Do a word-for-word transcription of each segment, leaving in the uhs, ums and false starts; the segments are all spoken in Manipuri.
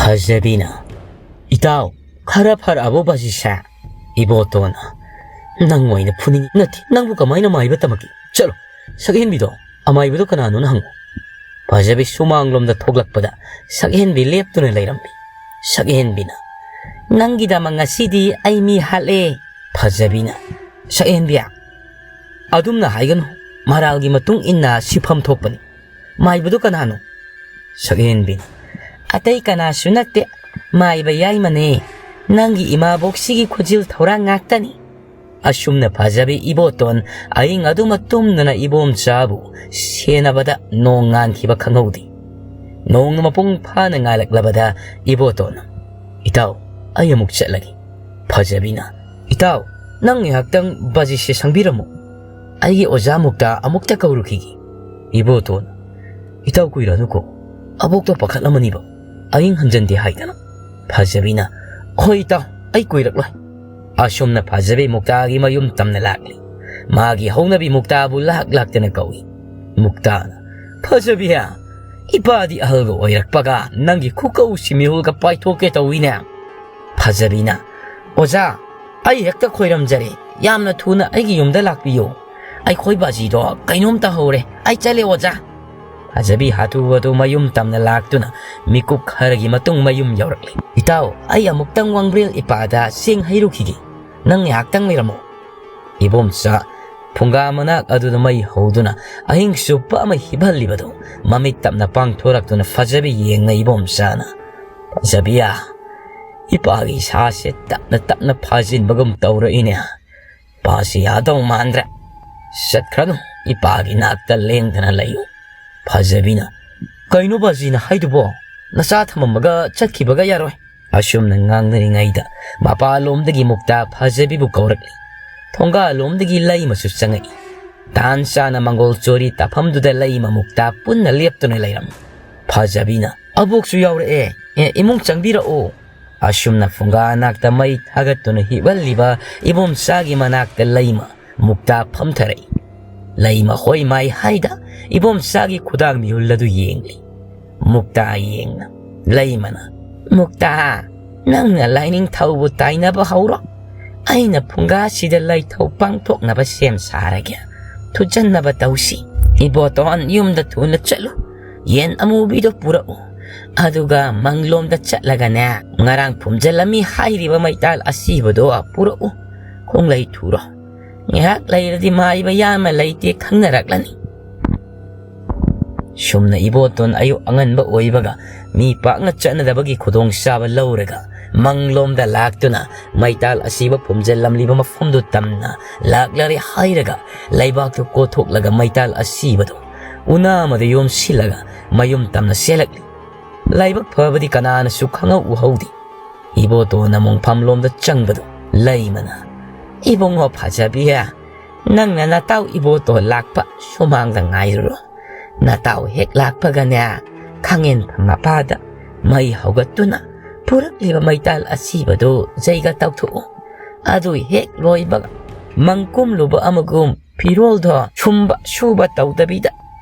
ꯐꯖꯕꯤꯅ, "ꯏꯇꯥꯎ, ꯈꯔ ꯐꯔꯛꯑꯕꯣ ꯕꯥꯖꯤꯁꯦ?" ꯏꯕꯣꯇꯣꯟꯅ, "ꯅꯪ ꯑꯣꯏꯅ ꯐꯨꯅꯤꯡꯉꯤ꯫ ꯅꯠꯇꯦ, ꯅꯪꯕꯨ ꯀꯃꯥꯏꯅ ꯃꯥꯏꯕ ꯇꯝꯃꯛꯀꯦ? ꯆꯠꯂꯣ, ꯁꯛꯍꯦꯟꯕꯤꯗꯣ ꯑꯃꯥꯏꯕꯗꯣ ꯀꯅꯥꯅꯣꯅ ꯍꯪꯉꯨ꯫" ꯐꯖꯕꯤ ꯁꯨꯃꯥꯡꯂꯣꯝꯗ ꯊꯣꯛꯂꯛꯄꯗ ꯁꯛꯍꯦꯟꯕꯤ ꯂꯦꯞꯇꯨꯅ ꯂꯩꯔꯝꯃꯤ꯫ ꯁꯛꯍꯦꯟꯕꯤꯅ, "ꯅꯪꯒꯤꯗꯃꯛ ꯉꯁꯤꯗꯤ ꯑꯩ ꯃꯤ ꯍꯥꯠꯂꯦ꯫" ꯐꯖꯕꯤꯅ, "ꯁꯛꯍꯦꯟꯕꯤ, ꯑꯗꯨꯝꯅ ꯍꯥꯏꯒꯅꯨ꯫ ꯃꯔꯥꯜꯒꯤ ꯃꯇꯨꯡ ꯏꯟꯅ ꯁꯤꯐꯝ ꯊꯣꯛꯄꯅꯤ꯫ ꯃꯥꯏꯕꯗꯨ ꯀꯅꯥꯅꯣ?" ꯁꯛꯍꯦꯟꯕꯤꯅ, "ꯑꯇꯩ ꯀꯅꯥꯁꯨ ꯅꯠꯇꯦ, ꯃꯥꯏꯕ ꯌꯥꯏꯃꯅꯦ꯫ ꯅꯪꯒꯤ ꯏꯃꯥꯕꯣꯛꯁꯤꯒꯤ ꯈꯨꯖꯤꯜ ꯊꯧꯔꯥꯡ ꯉꯥꯛꯇꯅꯤ꯫" ꯑꯁꯨꯝꯅ ꯐꯖꯕꯤ ꯏꯕꯣꯇꯣꯟ ꯑꯍꯤꯡ ꯑꯗꯨꯃ ꯇꯨꯝꯗꯅ ꯏꯕꯣꯝꯆꯥꯕꯨ ꯁꯦꯟꯅꯕꯗ ꯅꯣꯡ ꯉꯥꯟꯈꯤꯕ ꯈꯪꯍꯧꯗꯦ꯫ ꯅꯣꯡꯅ ꯃꯄꯨꯡ ꯐꯥꯅ ꯉꯥꯜꯂꯛꯂꯕꯗ ꯏꯕꯣꯇꯣꯟꯅ, "ꯏꯇꯥꯎ, ꯑꯩ ꯑꯃꯨꯛ ꯆꯠꯂꯒꯦ꯫" ꯐꯖꯕꯤꯅ, "ꯏꯇꯥꯎ, ꯅꯪ ꯉꯥꯏꯍꯥꯛꯇꯪ ꯕꯥꯖꯤꯁꯦ ꯁꯪꯕꯤꯔꯝꯃꯨ꯫ ꯑꯩꯒꯤ ꯑꯣꯖꯥ ꯃꯨꯛꯇ ꯑꯃꯨꯛꯇ ꯀꯧꯔꯨꯈꯤꯒꯦ꯫" ꯏꯕꯣꯇꯣꯟ, "ꯏꯇꯥꯎ ꯀꯨꯏꯔꯅꯨꯀꯣ, ꯑꯕꯣꯛꯇꯣ ꯄꯥꯈꯠꯂꯝꯃꯅꯤꯕ꯫ ꯑꯍꯤꯡ ꯍꯟꯖꯟꯗꯦ ꯍꯥꯏꯗꯅ꯫" ꯐꯖꯕꯤꯅ, "ꯍꯣꯏ ꯏꯇꯥꯎ, ꯑꯩ ꯀꯨꯏꯔꯛꯂꯣꯏ꯫" ꯑꯁꯨꯝꯅ ꯐꯖꯕꯤ ꯃꯨꯛꯇꯥꯒꯤ ꯃꯌꯨꯝ ꯇꯝꯅ ꯂꯥꯛꯂꯤ꯫ ꯃꯥꯒꯤ ꯍꯧꯅꯕꯤ ꯃꯨꯛꯇꯥꯕꯨ ꯂꯥꯛ ꯂꯥꯛꯇꯅ ꯀꯧꯏ꯫ ꯃꯨꯛꯇꯥꯅ, "ꯐꯖꯕꯤ, ꯏꯄꯥꯗꯤ ꯑꯍꯜꯒ ꯑꯣꯏꯔꯛꯄꯒ ꯅꯪꯒꯤ ꯈꯨꯀꯧꯁꯤ ꯃꯤꯍꯨꯜꯒ ꯄꯥꯏꯊꯣꯛꯀꯦ ꯇꯧꯏꯅꯦ꯫" ꯐꯖꯕꯤꯅ, "ꯑꯣꯖꯥ, ꯑꯩ ꯍꯦꯛꯇ ꯈꯣꯏꯔꯝꯖꯔꯦ, ꯌꯥꯝꯅ ꯊꯨꯅ ꯑꯩꯒꯤ ꯌꯨꯝꯗ ꯂꯥꯛꯄꯤꯌꯨ꯫ ꯑꯩꯈꯣꯏ ꯕꯥꯖꯤꯗꯣ ꯀꯩꯅꯣꯝꯇ ꯍꯧꯔꯦ, ꯑꯩ ꯆꯠꯂꯦ ꯑꯣꯖꯥ꯫" ꯐꯖꯕꯤ ꯍꯥꯊꯨ ꯍꯥꯊꯨ ꯃꯌꯨꯝ ꯇꯝꯅ ꯂꯥꯛꯇꯨꯅ ꯃꯤꯀꯨꯞ ꯈꯔꯒꯤ ꯃꯇꯨꯡ ꯃꯌꯨꯝ ꯌꯧꯔꯛꯂꯦ꯫ "ꯏꯇꯥꯎ, ꯑꯩ ꯑꯃꯨꯛꯇꯪ ꯋꯥꯡꯕ꯭ꯔꯦꯜ ꯏꯄꯥꯗ ꯆꯦꯡ ꯍꯩꯔꯨꯈꯤꯒꯦ, ꯅꯪ ꯉꯥꯏꯍꯥꯛꯇꯪ ꯂꯩꯔꯝꯃꯣ꯫" ꯏꯕꯣꯝꯆꯥ ꯐꯨꯡꯒꯥ ꯃꯅꯥꯛ ꯑꯗꯨꯗ ꯃꯩ ꯍꯧꯗꯨꯅ ꯑꯍꯤꯡ ꯆꯨꯞꯄ ꯑꯃ ꯍꯤꯞꯍꯜꯂꯤꯕꯗꯨ ꯃꯃꯤꯠ ꯇꯞꯅ ꯄꯥꯡꯊꯣꯔꯛꯇꯨꯅ ꯐꯖꯕꯤ ꯌꯦꯡꯅ ꯏꯕꯣꯝꯆꯥꯅ, "ꯐꯖꯕꯤꯌꯥ, ꯏꯄꯥꯒꯤ ꯏꯁꯥꯁꯦ ꯇꯞꯅ ꯇꯞꯅ ꯐꯥꯖꯤꯟꯕꯒꯨꯝ ꯇꯧꯔꯛꯏꯅꯦ꯫ ꯏꯄꯥꯁꯤ ꯌꯥꯗꯧ ꯃꯥꯟꯗ꯭ꯔꯦ꯫ ꯆꯠꯈ꯭ꯔꯅꯨ, ꯏꯄꯥꯒꯤ ꯅꯥꯛꯇ ꯂꯦꯡꯗꯅ ꯂꯩꯌꯨ꯫" ꯐꯖꯕꯤꯅ, "ꯀꯩꯅꯣ ꯕꯥꯖꯤꯅ ꯍꯥꯏꯗꯨꯕꯣ? ꯅꯆꯥ ꯊꯝꯃꯝꯃꯒ ꯆꯠꯈꯤꯕꯒ ꯌꯥꯔꯣꯏ꯫" ꯑꯁꯨꯝꯅ ꯉꯥꯡꯅꯔꯤꯉꯩꯗ ꯃꯄꯥꯂꯣꯝꯗꯒꯤ ꯃꯨꯛꯇꯥ ꯐꯖꯕꯤꯕꯨ ꯀꯧꯔꯛꯂꯤ꯫ ꯊꯣꯡꯒꯥꯜꯂꯣꯝꯗꯒꯤ ꯂꯩꯃꯁꯨ ꯆꯪꯉꯛꯏ꯫ ꯇꯥꯟ ꯆꯥꯅ ꯃꯪꯒꯣꯜ ꯆꯣꯔꯤ ꯇꯥꯐꯝꯗꯨꯗ ꯂꯩꯃ ꯃꯨꯛꯇꯥ ꯄꯨꯟꯅ ꯂꯦꯞꯇꯨꯅ ꯂꯩꯔꯝꯃꯤ꯫ ꯐꯖꯕꯤꯅ, "ꯑꯕꯣꯛꯁꯨ ꯌꯥꯎꯔꯛꯑꯦ꯫ ꯑꯦ, ꯏꯃꯨꯡ ꯆꯪꯕꯤꯔꯛꯑꯣ꯫" ꯑꯁꯨꯝꯅ ꯐꯨꯡꯒꯥ ꯅꯥꯛꯇ ꯃꯩ ꯊꯥꯒꯠꯇꯨꯅ ꯍꯤꯞꯍꯜꯂꯤꯕ ꯏꯕꯣꯝꯆꯥꯒꯤ ꯃꯅꯥꯛꯇ ꯂꯩꯃ ꯃꯨꯛꯇꯥ ꯐꯝꯊꯔꯛꯏ꯫ ꯂꯩꯃ ꯍꯣꯏ ꯃꯥꯏ ꯍꯥꯏꯗ ꯏꯕꯣꯝꯆꯥꯒꯤ ꯈꯨꯗꯥꯡ ꯃꯤꯍꯨꯜ ꯑꯗꯨ ꯌꯦꯡꯂꯤ꯫ ꯃꯨꯛꯇꯥ ꯌꯦꯡꯅ ꯂꯩꯃꯅ, "ꯃꯨꯛꯇꯥ, ꯅꯪꯅ ꯂꯥꯏꯅꯤꯡꯊꯧꯕꯨ ꯇꯥꯏꯅꯕ ꯍꯧꯔꯣ꯫ ꯑꯩꯅ ꯐꯨꯡꯒꯥꯁꯤꯗ ꯂꯥꯏꯊꯧ ꯄꯥꯡꯊꯣꯛꯅꯕ ꯁꯦꯝ ꯁꯥꯔꯒꯦ꯫ ꯊꯨꯖꯟꯅꯕ ꯇꯧꯁꯤ꯫ ꯏꯕꯣꯇꯣꯟ, ꯌꯨꯝꯗ ꯊꯨꯅ ꯆꯠꯂꯨ꯫ ꯌꯦꯟ ꯑꯃꯨꯕꯤꯗꯣ ꯄꯨꯔꯛꯎ꯫ ꯑꯗꯨꯒ ꯃꯪꯂꯣꯝꯗ ꯆꯠꯂꯒꯅꯦ, ꯉꯔꯥꯡ ꯐꯨꯝꯖꯤꯜꯂꯝꯃꯤ ꯍꯥꯏꯔꯤꯕ ꯃꯩꯇꯥꯜ ꯑꯁꯤꯕꯗꯣ ꯄꯨꯔꯛꯎ꯫ ꯈꯣꯡꯂꯩ ꯊꯨꯔꯣ꯫ ꯉꯥꯏꯍꯥꯛ ꯂꯩꯔꯗꯤ ꯃꯥꯏꯕ ꯌꯥꯝꯃ ꯂꯩꯇꯦ ꯈꯪꯅꯔꯛꯂꯅꯤ"꯫ ꯁꯨꯝꯅ ꯏꯕꯣꯇꯣꯟ ꯑꯌꯨꯛ ꯑꯉꯟꯕ ꯑꯣꯏꯕꯒ ꯃꯤ ꯄꯥꯛꯅ ꯆꯠꯅꯗꯕꯒꯤ ꯈꯨꯗꯣꯡꯆꯥꯕ ꯂꯧꯔꯒ ꯃꯪꯂꯣꯝꯗ ꯂꯥꯛꯇꯨꯅ ꯃꯩꯇꯥꯜ ꯑꯁꯤꯕ ꯐꯨꯝꯖꯤꯜꯂꯝꯂꯤꯕ ꯃꯐꯝꯗꯨ ꯇꯝꯅ ꯂꯥꯛꯂꯔꯦ ꯍꯥꯏꯔꯒ ꯂꯩꯕꯥꯛꯇꯨ ꯀꯣꯊꯣꯛꯂꯒ ꯃꯩꯇꯥꯜ ꯑꯁꯤꯕꯗꯨ ꯎꯅꯥ ꯑꯃꯗ ꯌꯣꯝꯁꯤꯜꯂꯒ ꯃꯌꯨꯝ ꯇꯝꯅ ꯆꯦꯜꯂꯛꯂꯤ꯫ ꯂꯥꯏꯕꯛ ꯐꯕꯗꯤ ꯀꯅꯥꯅꯁꯨ ꯈꯪꯍꯧ ꯎꯍꯧꯗꯦ꯫ ꯏꯕꯣꯇꯣꯟꯅ ꯃꯣꯡꯐꯝꯂꯣꯝꯗ ꯆꯪꯕꯗꯨ ꯂꯩꯃꯅ, "ꯏꯕꯨꯡꯉꯣ ꯐꯖꯕꯤ, ꯅꯪꯅ ꯅꯇꯥꯎ ꯏꯕꯣꯇꯣꯟ ꯂꯥꯛꯄ ꯁꯨꯃꯥꯡꯗ ꯉꯥꯏꯔꯨꯔꯣ꯫ ꯅꯇꯥꯎ ꯍꯦꯛ ꯂꯥꯛꯄꯒꯅꯦ, ꯈꯥꯡꯉꯦꯟꯐꯝ ꯃꯄꯥꯗ ꯃꯩ ꯍꯧꯒꯠꯇꯨꯅ ꯄꯨꯔꯛꯂꯤꯕ ꯃꯩꯇꯥꯜ ꯑꯁꯤꯕꯗꯨ ꯖꯩꯒ ꯇꯧꯊꯣꯛꯎ꯫ ꯑꯗꯨ ꯍꯦꯛ ꯂꯣꯏꯕꯒ ꯃꯪꯀꯨꯝꯂꯨꯕ ꯑꯃꯒꯨꯝ ꯐꯤꯔꯣꯜꯗꯣ ꯁꯨꯝꯕ ꯁꯨꯕ ꯇꯧꯗꯕꯤꯗ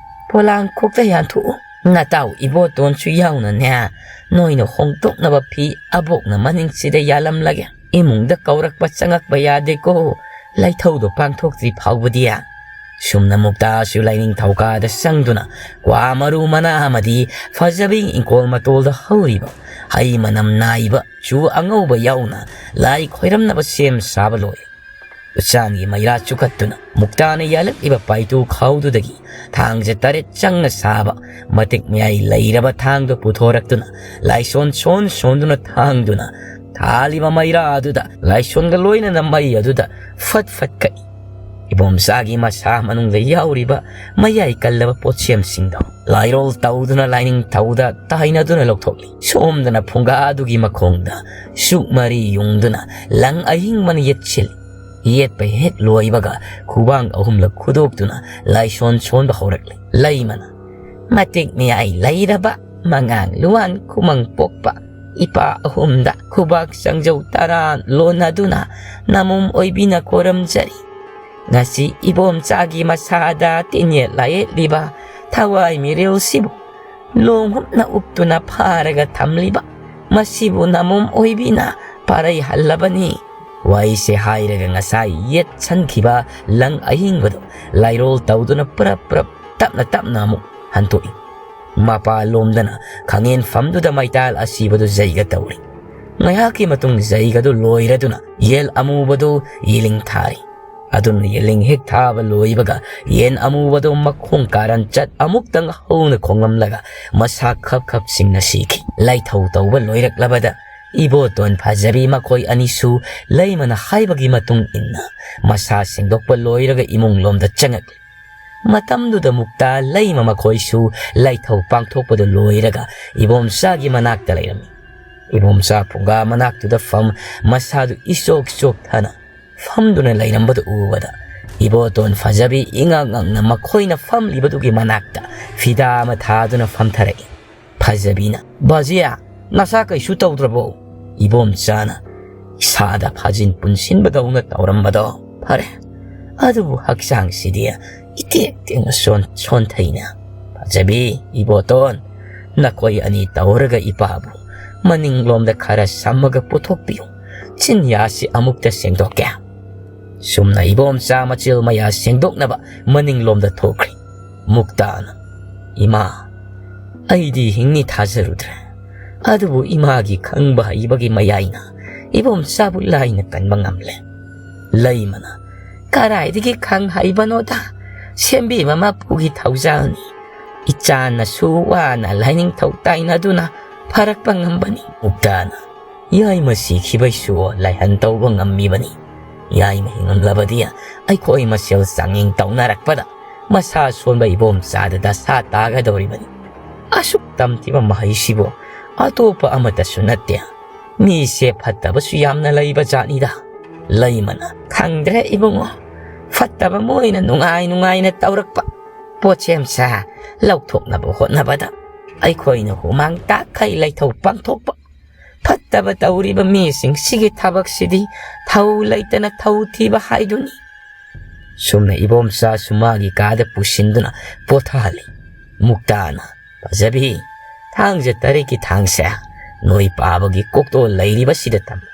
ꯄꯣꯂꯥꯡ ꯈꯣꯛꯇ ꯌꯥꯟꯊꯣꯛꯎ꯫ ꯅꯇꯥꯎ ꯏꯕꯣꯇꯣꯟꯁꯨ ꯌꯥꯎꯅꯅꯦ, ꯅꯣꯏꯅ ꯍꯣꯡꯗꯣꯛꯅꯕ ꯐꯤ ꯑꯕꯣꯛꯅ ꯃꯅꯤꯡꯁꯤꯗ ꯌꯥꯜꯂꯝꯂꯒꯦ꯫ ꯏꯃꯨꯡꯗ ꯀꯧꯔꯛꯄ ꯆꯪꯉꯛꯄ ꯌꯥꯗꯦꯀꯣ, ꯂꯥꯏꯊꯧꯗꯣ ꯄꯥꯡꯊꯣꯛꯇ꯭ꯔꯤ ꯐꯥꯎꯕꯗꯤ"꯫ ꯁꯨꯝꯅ ꯃꯨꯛꯇꯥꯁꯨ ꯂꯥꯏꯅꯤꯡꯊꯧ ꯀꯥꯗ ꯆꯪꯗꯨꯅ ꯀ꯭ꯋꯥ ꯃꯔꯨ ꯃꯅꯥ ꯑꯃꯗꯤ ꯐꯖꯕꯤ ꯏꯪꯈꯣꯜ ꯃꯇꯣꯜꯗ ꯍꯧꯔꯤꯕ ꯍꯩ ꯃꯅꯝ ꯅꯥꯏꯕ ꯆꯨ ꯑꯉꯧꯕ ꯌꯥꯎꯅ ꯂꯥꯏ ꯈꯣꯏꯔꯝꯅꯕ ꯁꯦꯝ ꯁꯥꯕ ꯂꯣꯏ꯫ ꯎꯆꯥꯟꯒꯤ ꯃꯩꯔꯥ ꯆꯨꯈꯠꯇꯨꯅ ꯃꯨꯛꯇꯥꯅ ꯌꯥꯜꯂꯛꯂꯤꯕ ꯄꯥꯏꯇꯨ ꯈꯥꯎꯗꯨꯗꯒꯤ ꯊꯥꯡꯖ ꯇꯔꯦꯠ ꯆꯪꯅ ꯁꯥꯕ ꯃꯇꯤꯛ ꯃꯌꯥꯏ ꯂꯩꯔꯕ ꯊꯥꯡꯗꯨ ꯄꯨꯊꯣꯔꯛꯇꯨꯅ ꯂꯥꯏꯁꯣꯟ ꯁꯣꯟ ꯁꯣꯟꯗꯨꯅ ꯊꯥꯡꯗꯨꯅ ꯊꯥꯜꯂꯤꯕ ꯃꯩꯔꯥ ꯑꯗꯨꯗ, ꯂꯥꯏꯁꯣꯟꯒ ꯂꯣꯏꯅꯅ ꯃꯩ ꯑꯗꯨꯗ ꯐꯠ ꯐꯠ ꯀꯛꯏ꯫ ꯏꯕꯣꯝꯆꯥꯒꯤ ꯃꯁꯥ ꯃꯅꯨꯡꯗ ꯌꯥꯎꯔꯤꯕ ꯃꯌꯥꯏ ꯀꯜꯂꯕ ꯄꯣꯠꯁꯦꯝꯁꯤꯡꯗꯣ ꯂꯥꯏꯔꯣꯜ ꯇꯧꯗꯨꯅ ꯂꯥꯏꯅꯤꯡꯊꯧꯗ ꯇꯥꯏꯅꯗꯨꯅ ꯂꯧꯊꯣꯛꯂꯤ꯫ ꯁꯣꯝꯗꯅ ꯐꯨꯡꯒꯥꯗꯨꯒꯤ ꯃꯈꯣꯡꯗ ꯁꯨꯛ ꯃꯔꯤ ꯌꯨꯡꯗꯨꯅ ꯂꯪ ꯑꯍꯤꯡꯕꯅ ꯌꯦꯠꯁꯤꯜꯂꯤ꯫ ꯌꯦꯠꯄ ꯍꯦꯛ ꯂꯣꯏꯕꯒ ꯈꯨꯕꯥꯡ ꯑꯍꯨꯝꯂꯛ ꯈꯨꯗꯣꯛꯇꯨꯅ ꯂꯥꯏꯁꯣꯟ ꯁꯣꯟꯕ ꯍꯧꯔꯛꯂꯤ꯫ ꯂꯩꯃꯅ, "ꯃꯇꯤꯛ ꯃꯌꯥꯏ ꯂꯩꯔꯕ ꯃꯉꯥꯡ ꯂꯨꯋꯥꯟ ꯈꯨꯃꯪ ꯄꯣꯛꯄ ꯏꯄꯥ ꯑꯍꯨꯝꯗ ꯈꯨꯕꯥꯛ ꯆꯪꯖꯧ ꯇꯔꯥ ꯂꯣꯟꯅꯗꯨꯅ ꯅꯃꯨꯝ ꯑꯣꯏꯕꯤꯅ ꯈꯣꯏꯔꯝꯖꯔꯤ꯫ ꯉꯁꯤ ꯏꯕꯣꯝꯆꯥꯒꯤ ꯃꯁꯥꯗ ꯇꯤꯟꯌꯦꯠ ꯂꯥꯌꯦꯠꯂꯤꯕ ꯊꯋꯥꯏ ꯃꯤꯔꯦꯜꯁꯤꯕꯨ ꯂꯣꯡꯍꯨꯞꯅ ꯎꯞꯇꯨꯅ ꯐꯥꯔꯒ ꯊꯝꯂꯤꯕ "ꯃꯁꯤꯕꯨ ꯅꯃꯣꯝ ꯑꯣꯏꯕꯤꯅ ꯄꯥꯔꯩ ꯍꯜꯂꯕꯅꯤ"꯫ ꯋꯥꯍꯩꯁꯦ ꯍꯥꯏꯔꯒ ꯉꯁꯥꯏ ꯌꯦꯠꯁꯟꯈꯤꯕ ꯂꯪ ꯑꯍꯤꯡꯕꯗꯨ ꯂꯥꯏꯔꯣꯜ ꯇꯧꯗꯨꯅ ꯄ꯭ꯔꯞ ꯄ꯭ꯔꯞ ꯇꯞꯅ ꯇꯞꯅ ꯑꯃꯨꯛ ꯍꯟꯗꯣꯛꯏ꯫ ꯃꯄꯥ ꯂꯣꯝꯗꯅ ꯈꯥꯉꯦꯟ ꯐꯝꯗꯨꯗ ꯃꯩꯇꯥꯜ ꯑꯁꯤꯕꯗꯨ ꯌꯩꯒ ꯇꯧꯔꯤ꯫ ꯉꯥꯏꯍꯥꯛꯀꯤ ꯃꯇꯨꯡ ꯌꯩꯒꯗꯨ ꯂꯣꯏꯔꯗꯨꯅ ꯌꯦꯜ ꯑꯃꯨꯕꯗꯨ ꯌꯦꯂꯤꯡ ꯊꯥꯔꯤ꯫ ꯑꯗꯨꯅ ꯌꯦꯂꯤꯡ ꯍꯦꯛ ꯊꯥꯕ ꯂꯣꯏꯕꯒ ꯌꯦꯟ ꯑꯃꯨꯕꯗꯨ ꯃꯈꯣꯡ ꯀꯥꯔꯟ ꯆꯠ ꯑꯃꯨꯛꯇꯪ ꯍꯧꯅ ꯈꯣꯡꯂꯝꯂꯒ ꯃꯁꯥ ꯈꯞ ꯈꯞ ꯁꯤꯡꯅ ꯁꯤꯈꯤ꯫ ꯂꯥꯏꯊꯧ ꯇꯧꯕ ꯂꯣꯏꯔꯛꯂꯕꯗ ꯏꯕꯣꯇꯣꯟ ꯐꯖꯕꯤ ꯃꯈꯣꯏ ꯑꯅꯤꯁꯨ ꯂꯩꯃꯅ ꯍꯥꯏꯕꯒꯤ ꯃꯇꯨꯡ ꯏꯟꯅ ꯃꯁꯥ ꯁꯦꯡꯗꯣꯛꯄ ꯂꯣꯏꯔꯒ ꯏꯃꯨꯡ ꯂꯣꯝꯗ ꯆꯪꯉꯛꯂꯤ꯫ ꯃꯇꯝꯗꯨꯗ ꯃꯨꯛꯇꯥ ꯂꯩꯃ ꯃꯈꯣꯏꯁꯨ ꯂꯥꯏꯊꯧ ꯄꯥꯡꯊꯣꯛꯄꯗꯨ ꯂꯣꯏꯔꯒ ꯏꯕꯣꯝꯆꯥꯒꯤ ꯃꯅꯥꯛꯇ ꯂꯩꯔꯝꯃꯤ꯫ ꯏꯕꯣꯝꯆꯥ ꯐꯨꯡꯒꯥ ꯃꯅꯥꯛꯇꯨꯗ ꯐꯝ ꯃꯁꯥꯗꯨ ꯏꯆꯣꯛ ꯆꯣꯛꯊꯅ ꯐꯝꯗꯨꯅ ꯂꯩꯔꯝꯕꯗꯨ ꯎꯕꯗ ꯏꯕꯣꯇꯣꯟ ꯐꯖꯕꯤ ꯏꯉꯛ ꯉꯛꯅ ꯃꯈꯣꯏꯅ ꯐꯝꯂꯤꯕꯗꯨꯒꯤ ꯃꯅꯥꯛꯇ ꯐꯤꯗꯥ ꯑꯃ ꯊꯥꯗꯨꯅ ꯐꯝꯊꯔꯛꯏ꯫ ꯐꯖꯕꯤꯅ, "ꯕꯥꯖꯤꯌꯥ, ꯅꯁꯥ ꯀꯩꯁꯨ ꯇꯧꯗ꯭ꯔꯕꯣ?" ꯏꯕꯣꯝꯆꯥꯅ, "ꯏꯁꯥꯗ ꯐꯥꯖꯤꯟ ꯄꯨꯟꯁꯤꯟꯕꯗꯧꯅ ꯇꯧꯔꯝꯕꯗꯣ ꯐꯔꯦ, ꯑꯗꯨꯕꯨ ꯍꯛꯆꯥꯡꯁꯤꯗꯤ ꯏꯇꯦꯛ ꯇꯦꯛꯅ ꯁꯣꯟ-, ꯁꯣꯟꯊꯩꯅꯦ꯫ ꯐꯖꯕꯤ, ꯏꯕꯣꯇꯣꯟ, ꯅꯈꯣꯏ ꯑꯅꯤ ꯇꯧꯔꯒ ꯏꯄꯥꯕꯨ ꯃꯅꯤꯡꯂꯣꯝꯗ ꯈꯔ ꯁꯝꯃꯒ ꯄꯨꯊꯣꯛꯄꯤꯌꯨ꯫ ꯆꯤꯟꯌꯥꯁꯤ ꯑꯃꯨꯛꯇ ꯁꯦꯡꯗꯣꯛꯀꯦ"꯫ ꯁꯨꯝꯅ ꯏꯕꯣꯝꯆꯥ ꯃꯆꯤꯜ ꯃꯌꯥ ꯁꯦꯡꯗꯣꯛꯅꯕ ꯃꯅꯤꯡꯂꯣꯝꯗ ꯊꯣꯛꯈ꯭ꯔꯤ꯫ ꯃꯨꯛꯇꯥꯅ, "ꯏꯃꯥ, ꯑꯩꯗꯤ ꯍꯤꯡꯅꯤ ꯊꯥꯖꯔꯨꯗ꯭ꯔꯦ꯫ ꯑꯗꯨꯕꯨ ꯏꯃꯥꯒꯤ ꯈꯪꯕ ꯍꯩꯕꯒꯤ ꯃꯌꯥꯏꯅ ꯏꯕꯣꯝꯆꯥꯕꯨ ꯂꯥꯏꯅ ꯀꯟꯕ ꯉꯝꯂꯦ"꯫ ꯂꯩꯃꯅ, "ꯀꯗꯥꯏꯗꯒꯤ ꯈꯪ ꯍꯩꯕꯅꯣꯗ? ꯁꯦꯝꯕꯤꯕ ꯃꯄꯨꯒꯤ ꯊꯧꯖꯥꯜꯅꯤ꯫ ꯏꯆꯥꯅꯁꯨ ꯋꯥꯅ ꯂꯥꯏꯅꯤꯡꯊꯧ ꯇꯥꯏꯅꯗꯨꯅ ꯐꯔꯛꯄ ꯉꯝꯕꯅꯤ"꯫ ꯃꯨꯛꯇꯥꯅ, "ꯌꯥꯏꯃ ꯁꯤꯈꯤꯕꯩꯁꯨ ꯂꯥꯏꯍꯟ ꯇꯧꯕ ꯉꯝꯃꯤꯕꯅꯤ꯫ ꯌꯥꯏꯃ ꯍꯤꯡꯂꯝꯂꯕꯗꯤ ꯑꯩꯈꯣꯏ ꯃꯁꯦꯜ ꯆꯥꯡꯌꯦꯡ ꯇꯧꯅꯔꯛꯄꯗ ꯃꯁꯥ ꯁꯣꯟꯕ ꯏꯕꯣꯝꯆꯥꯗ ꯗꯁꯥ ꯇꯥꯒꯗꯧꯔꯤꯕꯅꯤ꯫ ꯑꯁꯨꯛ ꯇꯝꯊꯤꯕ ꯃꯍꯩꯁꯤꯕꯨ ꯑꯇꯣꯞꯄ ꯑꯃꯠꯇꯁꯨ ꯅꯠꯇꯦ꯫ ꯃꯤꯁꯦ ꯐꯠꯇꯕꯁꯨ ꯌꯥꯝꯅ ꯂꯩꯕ ꯖꯥꯠꯅꯤꯗ"꯫ ꯂꯩꯃꯅ, "ꯈꯪꯗ꯭ꯔꯦ ꯏꯕꯨꯡꯉꯣ, ꯐꯠꯇꯕ ꯃꯣꯏꯅ ꯅꯨꯡꯉꯥꯏ ꯅꯨꯡꯉꯥꯏꯅ ꯇꯧꯔꯛꯄ꯫ ꯄꯣꯠꯁꯦꯝꯁꯦ ꯂꯧꯊꯣꯛꯅꯕ ꯍꯣꯠꯅꯕꯗ ꯑꯩꯈꯣꯏꯅ ꯍꯨꯃꯥꯡ ꯇꯥꯛꯈꯩ ꯂꯩꯊꯧ ꯄꯥꯡꯊꯣꯛꯄ꯫ ꯐꯠꯇꯕ ꯇꯧꯔꯤꯕ ꯃꯤꯁꯤꯡꯁꯤꯒꯤ ꯊꯕꯛꯁꯤꯗꯤ ꯊꯧ ꯂꯩꯇꯅ ꯊꯧ ꯊꯤꯕ ꯍꯥꯏꯗꯨꯅꯤ"꯫ ꯁꯨꯝꯅ ꯏꯕꯣꯝꯆꯥꯁꯨ ꯃꯥꯒꯤ ꯀꯥꯗ ꯄꯨꯁꯤꯟꯗꯨꯅ ꯄꯣꯊꯥꯍꯜꯂꯤ꯫ ꯃꯨꯛꯇꯥꯅ, "ꯐꯖꯕꯤ, ꯊꯥꯡꯖ ꯇꯔꯦꯠꯀꯤ ꯊꯥꯡꯁꯦ ꯅꯣꯏ ꯄꯥꯕꯒꯤ ꯀꯣꯛꯇꯣ ꯂꯩꯔꯤꯕꯁꯤꯗ ꯇꯝꯃꯨ꯫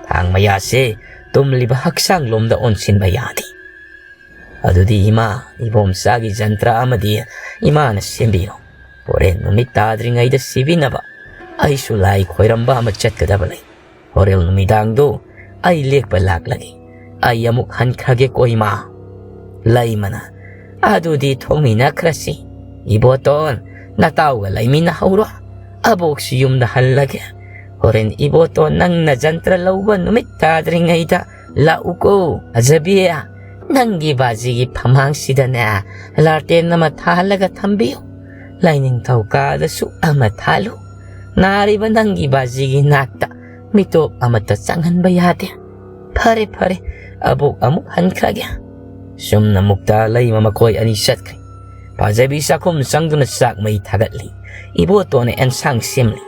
ꯊꯥꯡ ꯃꯌꯥꯁꯦ ꯇꯨꯝꯂꯤꯕ ꯍꯛꯆꯥꯡ ꯂꯣꯝꯗ ꯑꯣꯟꯁꯤꯟꯕ ꯌꯥꯗꯦ꯫ ꯑꯗꯨꯗꯤ ꯏꯃꯥ, ꯏꯕꯣꯝꯆꯥꯒꯤ ꯖꯟꯇ꯭ꯔ ꯑꯃꯗꯤ ꯏꯃꯥꯅ ꯁꯦꯝꯕꯤꯔꯣ꯫ ꯍꯣꯔꯦꯟ ꯅꯨꯃꯤꯠ ꯇꯥꯗ꯭ꯔꯤꯉꯩꯗ ꯁꯤꯕꯤꯅꯕ ꯑꯩꯁꯨ ꯂꯥꯏ ꯈꯣꯏꯔꯝꯕ ꯑꯃ ꯆꯠꯀꯗꯕ ꯂꯩ꯫ ꯍꯣꯔꯦꯟ ꯅꯨꯃꯤꯗꯥꯡꯗꯣ ꯑꯩ ꯂꯦꯛꯄ ꯂꯥꯛꯂꯒꯦ꯫ ꯑꯩ ꯑꯃꯨꯛ ꯍꯟꯈ꯭ꯔꯒꯦꯀꯣ ꯏꯃꯥ꯫ ꯂꯩꯃꯅ, ꯑꯗꯨꯗꯤ ꯊꯣꯡꯃꯤꯟꯅꯈ꯭ꯔꯁꯤ꯫ ꯏꯕꯣꯇꯣꯟ, ꯅꯇꯥꯎꯒ ꯂꯩꯃꯤꯟꯅꯍꯧꯔꯣ꯫ ꯑꯕꯣꯛꯁꯨ ꯌꯨꯝꯗ ꯍꯜꯂꯒꯦ꯫ ꯍꯣꯔꯦꯟ ꯏꯕꯣꯇꯣꯟ ꯅꯪꯅ ꯖꯟꯇ꯭ꯔ ꯂꯧꯕ ꯅꯨꯃꯤꯠ ꯇꯥꯗ꯭ꯔꯤꯉꯩꯗ ꯂꯥꯛꯎꯀꯣ꯫ ꯑꯖꯕꯤ, ꯅꯪꯒꯤ ꯕꯥꯖꯤꯒꯤ ꯐꯃꯥꯡꯁꯤꯗꯅꯦ ꯂꯥꯇꯦꯟ ꯑꯃ ꯊꯥꯜꯂꯒ ꯊꯝꯕꯤꯌꯨ꯫ ꯂꯥꯏꯅꯤꯡꯊꯧ ꯀꯥꯗꯁꯨ ꯑꯃ ꯊꯥꯜꯂꯨ꯫ ꯅꯥꯔꯤꯕ ꯅꯪꯒꯤ ꯕꯥꯖꯤꯒꯤ ꯅꯥꯛꯇ ꯃꯤꯇꯣꯞ ꯑꯃꯠꯇ ꯆꯪꯍꯟꯕ ꯌꯥꯗꯦ꯫ ꯐꯔꯦ, ꯐꯔꯦ, ꯑꯕꯣꯛ ꯑꯃꯨꯛ ꯍꯟꯈ꯭ꯔꯒꯦ꯫ ꯁꯨꯝꯅ ꯃꯨꯛꯇꯥ ꯂꯩꯃ ꯃꯈꯣꯏ ꯑꯅꯤ ꯆꯠꯈ꯭ꯔꯦ꯫ ꯐꯖꯕꯤ ꯆꯥꯛꯈꯨꯝ ꯆꯪꯗꯨꯅ ꯆꯥꯛ ꯃꯩ ꯊꯥꯒꯠꯂꯤ꯫ ꯏꯕꯣꯇꯣꯟꯅ ꯑꯦꯟꯁꯥꯡ ꯁꯦꯝꯂꯤ꯫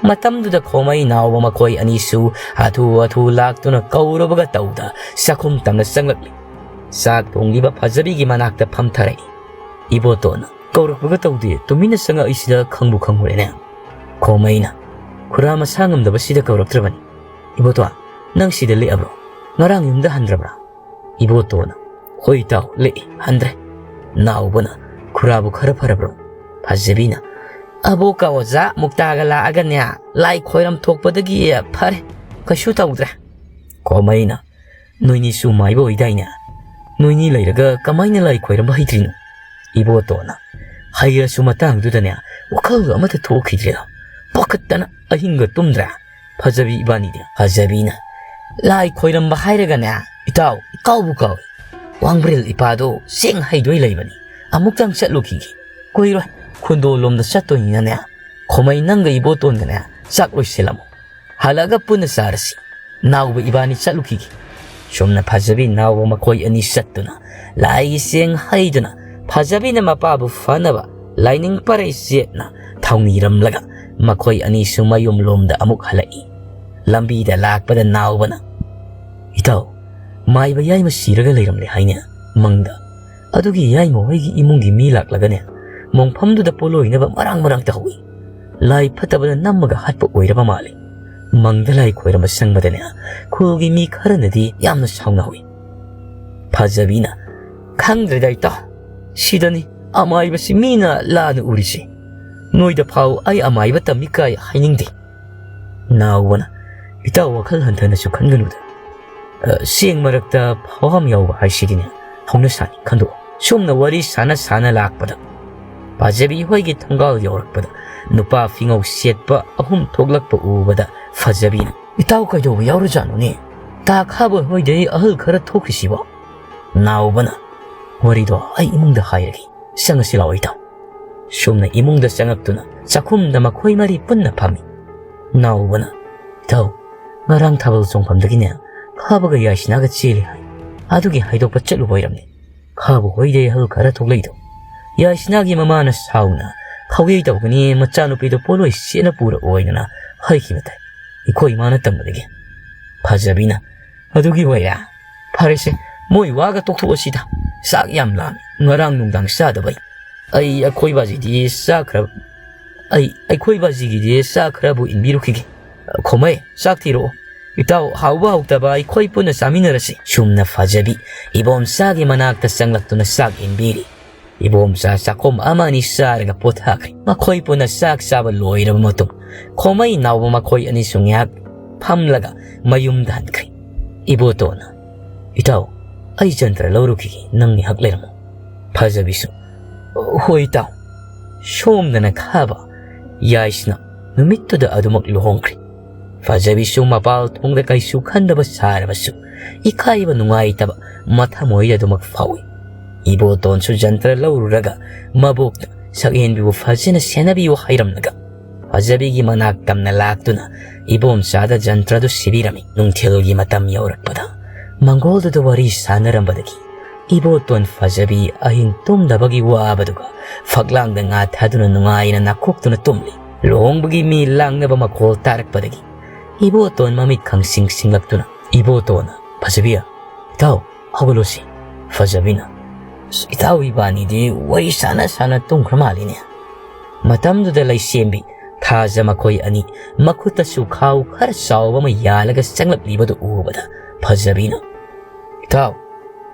ꯃꯇꯝꯗꯨꯗ ꯈꯣꯃꯩ ꯅꯥꯎꯕ ꯃꯈꯣꯏ ꯑꯅꯤꯁꯨ ꯍꯥꯊꯨ ꯍꯥꯊꯨ ꯂꯥꯛꯇꯨꯅ ꯀꯧꯔꯕꯒ ꯇꯧꯗ ꯆꯥꯛꯈꯨꯝ ꯇꯝꯅ ꯆꯪꯂꯛꯂꯤ꯫ ꯆꯥꯛ ꯊꯣꯡꯂꯤꯕ ꯐꯖꯕꯤꯒꯤ ꯃꯅꯥꯛꯇ ꯐꯝꯊꯔꯛꯏ꯫ ꯏꯕꯣꯇꯣꯟꯅ, "ꯀꯧꯔꯛꯄꯒ ꯇꯧꯗꯦ, ꯇꯨꯃꯤꯟꯅ ꯆꯪꯉꯛꯏꯁꯤꯗ ꯈꯪꯕꯨ ꯈꯪꯉꯨꯔꯦꯅꯦ?" ꯈꯣꯃꯩꯅ, "ꯈꯨꯔꯥ ꯃꯁꯥ ꯉꯝꯗꯕꯁꯤꯗ ꯀꯧꯔꯛꯇ꯭ꯔꯕꯅꯤ꯫ ꯏꯕꯣꯇꯣꯟ, ꯅꯪ ꯁꯤꯗ ꯂꯦꯛꯑꯕ꯭ꯔꯣ? ꯉꯔꯥꯡ ꯌꯨꯝꯗ ꯍꯟꯗ꯭ꯔꯕ꯭ꯔꯥ?" ꯏꯕꯣꯇꯣꯟꯅ, "ꯍꯣꯏ ꯏꯇꯥꯎ, ꯂꯦꯛꯏ, ꯍꯟꯗ꯭ꯔꯦ꯫" ꯅꯥꯎꯕꯅ, "ꯈꯨꯔꯥꯕꯨ ꯈꯔ ꯐꯔꯕ꯭ꯔꯣ?" ꯐꯖꯕꯤꯅ, "ꯑꯕꯣꯛꯀ ꯑꯣꯖꯥ ꯃꯨꯛꯇꯥꯒ ꯂꯥꯛꯑꯒꯅꯦ ꯂꯥꯏ ꯈꯣꯏꯔꯝ ꯊꯣꯛꯄꯗꯒꯤ ꯐꯔꯦ, ꯀꯩꯁꯨ ꯇꯧꯗ꯭ꯔꯦ꯫" ꯈꯣꯃꯩꯅ, "ꯅꯣꯏꯅꯤꯁꯨ ꯃꯥꯏꯕ ꯑꯣꯏꯗꯥꯏꯅꯦ? ꯅꯣꯏꯅꯤ ꯂꯩꯔꯒ ꯀꯃꯥꯏꯅ ꯂꯥꯏ ꯈꯣꯏꯔꯝꯕ ꯍꯩꯇ꯭ꯔꯤꯅꯣ?" ꯏꯕꯣꯇꯣꯟꯅ, "ꯍꯩꯔꯁꯨ ꯃꯇꯥꯡꯗꯨꯗꯅꯦ ꯋꯥꯈꯜꯒ ꯑꯃꯠꯇ ꯊꯣꯛꯈꯤꯗ꯭ꯔꯦꯗ꯫ ꯄꯥꯈꯠꯇꯅ ꯑꯍꯤꯡꯒ ꯇꯨꯝꯗ꯭ꯔꯦ ꯐꯖꯕꯤ ꯏꯕꯥꯅꯤꯗꯤ꯫" ꯐꯖꯕꯤꯅ, "ꯂꯥꯏ ꯈꯣꯏꯔꯝꯕ ꯍꯥꯏꯔꯒꯅꯦ ꯏꯇꯥꯎ, ꯏꯀꯥꯎꯕꯨ ꯀꯥꯎꯏ꯫ ꯋꯥꯡꯕ꯭ꯔꯦꯜ ꯏꯄꯥꯗꯣ ꯆꯦꯡ ꯍꯩꯗꯣꯏ ꯂꯩꯕꯅꯤ꯫ ꯑꯃꯨꯛꯇꯪ ꯆꯠꯂꯨꯈꯤꯒꯦ꯫ ꯀꯨꯏꯔꯣꯏ, ꯈꯨꯟꯗꯣꯜ ꯂꯣꯝꯗ ꯆꯠꯇꯣꯏꯅꯤꯅꯅꯦ, ꯈꯣꯃꯩ ꯅꯪꯒ ꯏꯕꯣꯇꯣꯟꯒꯅꯦ ꯆꯥꯛ ꯂꯣꯏꯁꯤꯜꯂꯝꯃꯣ꯫ ꯍꯜꯂꯛꯑꯒ ꯄꯨꯟꯅ ꯆꯥꯔꯁꯤ꯫ ꯅꯥꯎꯕ ꯏꯕꯥꯅꯤ ꯆꯠꯂꯨꯈꯤꯒꯦ꯫" ꯁꯨꯝꯅ ꯐꯖꯕꯤ ꯅꯥꯎꯕ ꯃꯈꯣꯏ ꯑꯅꯤ ꯆꯠꯇꯨꯅ ꯂꯥꯏꯒꯤ ꯆꯦꯡ ꯍꯩꯗꯨꯅ ꯐꯖꯕꯤꯅ ꯃꯄꯥꯕꯨ ꯐꯅꯕ ꯂꯥꯏꯅꯤꯡ ꯄꯔꯩ ꯆꯦꯠꯅ ꯊꯧꯅꯤꯔꯝꯂꯒ ꯃꯈꯣꯏ ꯑꯅꯤꯁꯨ ꯃꯌꯨꯝ ꯂꯣꯝꯗ ꯑꯃꯨꯛ ꯍꯜꯂꯛꯏ꯫ ꯂꯝꯕꯤꯗ ꯂꯥꯛꯄꯗ ꯅꯥꯎꯕꯅ, "ꯏꯇꯥꯎ, ꯃꯥꯏꯕ ꯌꯥꯏꯃ ꯁꯤꯔꯒ ꯂꯩꯔꯝꯂꯦ ꯍꯥꯏꯅꯦ ꯃꯪꯗ꯫ ꯑꯗꯨꯒꯤ ꯌꯥꯏꯃ ꯍꯣꯏꯒꯤ ꯏꯃꯨꯡꯒꯤ ꯃꯤ ꯂꯥꯛꯂꯒꯅꯦ ꯃꯣꯡꯐꯝꯗꯨꯗ ꯄꯣꯠꯂꯣꯏꯅꯕ ꯃꯔꯥꯡ ꯃꯔꯥꯡ ꯇꯧꯍꯧꯏ꯫ ꯂꯥꯏ ꯐꯠꯇꯕꯅ ꯅꯝꯃꯒ ꯍꯥꯠꯄ ꯑꯣꯏꯔꯕ ꯃꯥꯜꯂꯤ꯫ ꯃꯪꯗ ꯂꯥꯏ ꯈꯣꯏꯔꯝꯕ ꯆꯪꯕꯗꯅꯦ, ꯈꯨꯜꯒꯤ ꯃꯤ ꯈꯔꯅꯗꯤ ꯌꯥꯝꯅ ꯁꯥꯎꯅꯍꯧꯏ꯫ ꯐꯖꯕꯤꯅ, "ꯈꯪꯗ꯭ꯔꯦꯗ ꯏꯇꯥꯎ, ꯁꯤꯗꯅꯤ ꯑꯃꯥꯏꯕꯁꯤ ꯃꯤꯅ ꯂꯥꯟꯅ ꯎꯔꯤꯁꯤ꯫ ꯅꯣꯏꯗ ꯐꯥꯎ ꯑꯩ ꯑꯃꯥꯏꯕ ꯇꯝꯃꯤ ꯀꯥꯏ ꯍꯥꯏꯅꯤꯡꯗꯦ꯫" ꯅꯥꯎꯕꯅ, "ꯏꯇꯥꯎ ꯋꯥꯈꯜ ꯍꯟꯊꯅꯁꯨ ꯈꯟꯒꯅꯨꯗ꯫ ꯑ, ꯆꯦꯡ ꯃꯔꯛꯇ ꯐꯥꯎꯍꯝ ꯌꯥꯎꯕ ꯍꯥꯏꯁꯤꯗꯤꯅꯦ, ꯍꯧꯅ ꯁꯥꯅꯤ ꯈꯟꯗꯣꯛꯑꯣ꯫" ꯁꯨꯝꯅ ꯋꯥꯔꯤ ꯁꯥꯅ ꯁꯥꯅ ꯂꯥꯛꯄꯗ ꯐꯖꯕꯤ ꯍꯣꯏꯒꯤ ꯊꯣꯡꯒꯥꯜ ꯌꯧꯔꯛꯄꯗ ꯅꯨꯄꯥ ꯐꯤꯉꯧ ꯁꯦꯠꯄ ꯑꯍꯨꯝ ꯊꯣꯛꯂꯛꯄ ꯎꯕꯗ ꯐꯖꯕꯤꯅ, "ꯏꯇꯥꯎ ꯀꯩꯗꯧꯕ ꯌꯥꯎꯔꯖꯥꯠꯅꯣꯅꯦ? ꯇꯥ ꯈꯥꯕ ꯍꯣꯏꯗꯩ ꯑꯍꯜ ꯈꯔ ꯊꯣꯛꯈ꯭ꯔꯤꯁꯤꯕꯣ?" ꯅꯥꯎꯕꯅ, "ꯋꯥꯔꯤꯗꯣ ꯑꯩ ꯏꯃꯨꯡꯗ ꯍꯥꯏꯔꯒꯦ, ꯆꯪꯉꯁꯤ ꯂꯥꯛꯑꯣ ꯏꯇꯥꯎ꯫" ꯁꯨꯝꯅ ꯏꯃꯨꯡꯗ ꯆꯪꯉꯛꯇꯨꯅ ꯆꯥꯛꯈꯨꯝꯗ ꯃꯈꯣꯏ ꯃꯔꯤ ꯄꯨꯟꯅ ꯐꯝꯃꯤ꯫ ꯅꯥꯎꯕꯅ, "ꯏꯇꯥꯎ, ꯉꯔꯥꯡ ꯊꯥꯕꯜ ꯆꯣꯡꯐꯝꯗꯒꯤꯅꯦ ꯈꯥꯕꯒ ꯌꯥꯏꯁꯅꯥꯒ ꯆꯦꯜꯂꯤ ꯍꯥꯏ꯫ ꯑꯗꯨꯒꯤ ꯍꯥꯏꯗꯣꯛꯄ ꯆꯠꯂꯨꯕ ꯑꯣꯏꯔꯝꯅꯤ꯫ ꯈꯥꯕ ꯍꯣꯏꯗꯩ ꯑꯍꯜ ꯈꯔ ꯊꯣꯛꯂꯛꯏꯗꯣ꯫ ꯌꯥꯏꯁꯅꯥꯒꯤ ꯃꯃꯥꯅ ꯁꯥꯎꯅ ꯈꯥꯎꯌꯩ ꯇꯧꯒꯅꯤ, ꯃꯆꯥꯅꯨꯄꯤꯗꯣ ꯄꯣꯠꯂꯣꯏ ꯁꯦꯠꯅ ꯄꯨꯔꯛꯑꯣꯏꯗꯅ ꯍꯥꯏꯈꯤꯕ ꯇꯥꯏ꯫ ꯑꯩꯈꯣꯏ ꯏꯃꯥꯅ ꯇꯝꯕꯗꯒꯤ꯫" ꯐꯖꯕꯤꯅ, "ꯑꯗꯨꯒꯤ ꯑꯣꯏꯔꯦ꯫ ꯐꯔꯦꯁꯦ, ꯃꯣꯏ ꯋꯥꯒ ꯇꯣꯛꯊꯣꯛꯑꯁꯤꯗ꯫ ꯆꯥꯛ ꯌꯥꯝ ꯂꯥꯝꯃꯤ꯫ ꯉꯔꯥꯡ ꯅꯨꯡꯗꯥꯡ ꯆꯥꯗꯕꯩ꯫ ꯑꯩ ꯑꯩꯈꯣꯏ ꯕꯥꯖꯤꯗꯤ ꯆꯥꯛ ꯈꯔ, ꯑꯩ ꯑꯩꯈꯣꯏ ꯕꯥꯖꯤꯒꯤꯗꯤ ꯆꯥꯛ ꯈꯔꯕꯨ ꯏꯟꯕꯤꯔꯨꯈꯤꯒꯦ꯫ ꯈꯣꯃꯩ, ꯆꯥꯛ ꯊꯤꯔꯛꯑꯣ꯫ ꯏꯇꯥꯎ, ꯍꯥꯎꯕ ꯍꯥꯎꯇꯕ ꯑꯩꯈꯣꯏ ꯄꯨꯟꯅ ꯆꯥꯃꯤꯟꯅꯔꯁꯤ꯫" ꯁꯨꯝꯅ ꯐꯖꯕꯤ ꯏꯕꯣꯝꯆꯥꯒꯤ ꯃꯅꯥꯛꯇ ꯆꯪꯂꯛꯇꯨꯅ ꯆꯥꯛ ꯏꯟꯕꯤꯔꯤ꯫ ꯏꯕꯣꯝꯆꯥ ꯆꯥꯛꯈꯣꯝ ꯑꯃ ꯑꯅꯤ ꯆꯥꯔꯒ ꯄꯣꯊꯥꯈ꯭ꯔꯦ꯫ ꯃꯈꯣꯏ ꯄꯨꯟꯅ ꯆꯥꯛ ꯆꯥꯕ ꯂꯣꯏꯔꯕ ꯃꯇꯨꯡ, ꯈꯣꯃꯩ ꯅꯥꯎꯕ ꯃꯈꯣꯏ ꯑꯅꯤꯁꯨ ꯉꯥꯏꯍꯥꯛ ꯐꯝꯂꯒ ꯃꯌꯨꯝꯗ ꯍꯟꯈ꯭ꯔꯦ꯫ ꯏꯕꯣꯇꯣꯟꯅ, "ꯏꯇꯥꯎ, ꯑꯩ ꯖꯟꯇ꯭ꯔ ꯂꯧꯔꯨꯈꯤꯒꯦ, ꯅꯪ ꯉꯥꯏꯍꯥꯛ ꯂꯩꯔꯝꯃꯨ꯫" ꯐꯖꯕꯤꯁꯨ, "ꯍꯣꯏ ꯏꯇꯥꯎ꯫" ꯁꯣꯝꯗꯅ ꯈꯥꯕ ꯌꯥꯏꯁꯅꯥ ꯅꯨꯃꯤꯠꯇꯨꯗ ꯑꯗꯨꯃꯛ ꯂꯨꯍꯣꯡꯈ꯭ꯔꯦ꯫ ꯐꯖꯕꯤꯁꯨ ꯃꯄꯥꯜ ꯊꯣꯡꯗ ꯀꯩꯁꯨ ꯈꯟꯗꯕ ꯁꯥꯔꯕꯁꯨ, ꯏꯀꯥꯏꯕ ꯅꯨꯡꯉꯥꯏꯇꯕ ꯃꯊꯃꯣꯏꯗ ꯑꯗꯨꯃꯛ ꯐꯥꯎꯏ꯫ ꯏꯕꯣꯇꯣꯟꯁꯨ ꯖꯟꯇ꯭ꯔ ꯂꯧꯔꯨꯔꯒ ꯃꯕꯣꯛꯇ ꯁꯛꯍꯦꯟꯕꯤꯕꯨ ꯐꯖꯅ ꯁꯦꯟꯅꯕꯤꯌꯨ ꯍꯥꯏꯔꯝꯂꯒ, ꯐꯖꯕꯤꯒꯤ ꯃꯅꯥꯛ ꯇꯝꯅ ꯂꯥꯛꯇꯨꯅ ꯏꯕꯣꯝꯆꯥꯗ ꯖꯟꯇ꯭ꯔꯗꯨ ꯁꯤꯕꯤꯔꯝꯃꯤ꯫ ꯅꯨꯡꯊꯤꯜꯒꯤ ꯃꯇꯝ ꯌꯧꯔꯛꯄꯗ ꯃꯪꯒꯣꯜꯗꯨꯗ ꯋꯥꯔꯤ ꯁꯥꯟꯅꯔꯝꯕꯗꯒꯤ ꯏꯕꯣꯇꯣꯟ ꯐꯖꯕꯤ ꯑꯍꯤꯡ ꯇꯨꯝꯗꯕꯒꯤ ꯋꯥꯕꯗꯨꯒ ꯐꯛꯂꯥꯡꯗ ꯉꯥ ꯊꯥꯗꯨꯅ ꯅꯨꯡꯉꯥꯏꯅ ꯅꯥꯀꯣꯛꯇꯨꯅ ꯇꯨꯝꯂꯤ꯫ ꯂꯨꯍꯣꯡꯕꯒꯤ ꯃꯤ ꯂꯥꯡꯅꯕ ꯃꯈꯣꯜ ꯇꯥꯔꯛꯄꯗꯒꯤ ꯏꯕꯣꯇꯣꯟ ꯃꯃꯤꯠ ꯈꯪꯁꯤꯡ ꯁꯤꯡꯂꯛꯇꯨꯅ, "ꯏꯕꯣꯇꯣꯟ, ꯐꯖꯕꯤ, ꯏꯇꯥꯎ, ꯍꯧꯒꯠꯂꯣꯁꯤ꯫" ꯐꯖꯕꯤꯅ, "ꯑꯁ, ꯏꯇꯥꯎ ꯏꯕꯥꯅꯤꯗꯤ ꯋꯥꯔꯤ ꯁꯥꯟꯅ ꯁꯥꯟꯅ ꯇꯨꯝꯈ꯭ꯔ ꯃꯥꯜꯂꯤꯅꯦ꯫" ꯃꯇꯝꯗꯨꯗ ꯂꯩꯁꯦꯝꯕꯤ ꯊꯥꯖ ꯃꯈꯣꯏ ꯑꯅꯤ ꯃꯈꯨꯠꯇꯁꯨ ꯈꯥꯎ ꯈꯔ ꯆꯥꯎꯕ ꯑꯃ ꯌꯥꯜꯂꯒ ꯆꯪꯂꯛꯂꯤꯕꯗꯨ ꯎꯕꯗ ꯐꯖꯕꯤꯅ, "ꯏꯇꯥꯎ,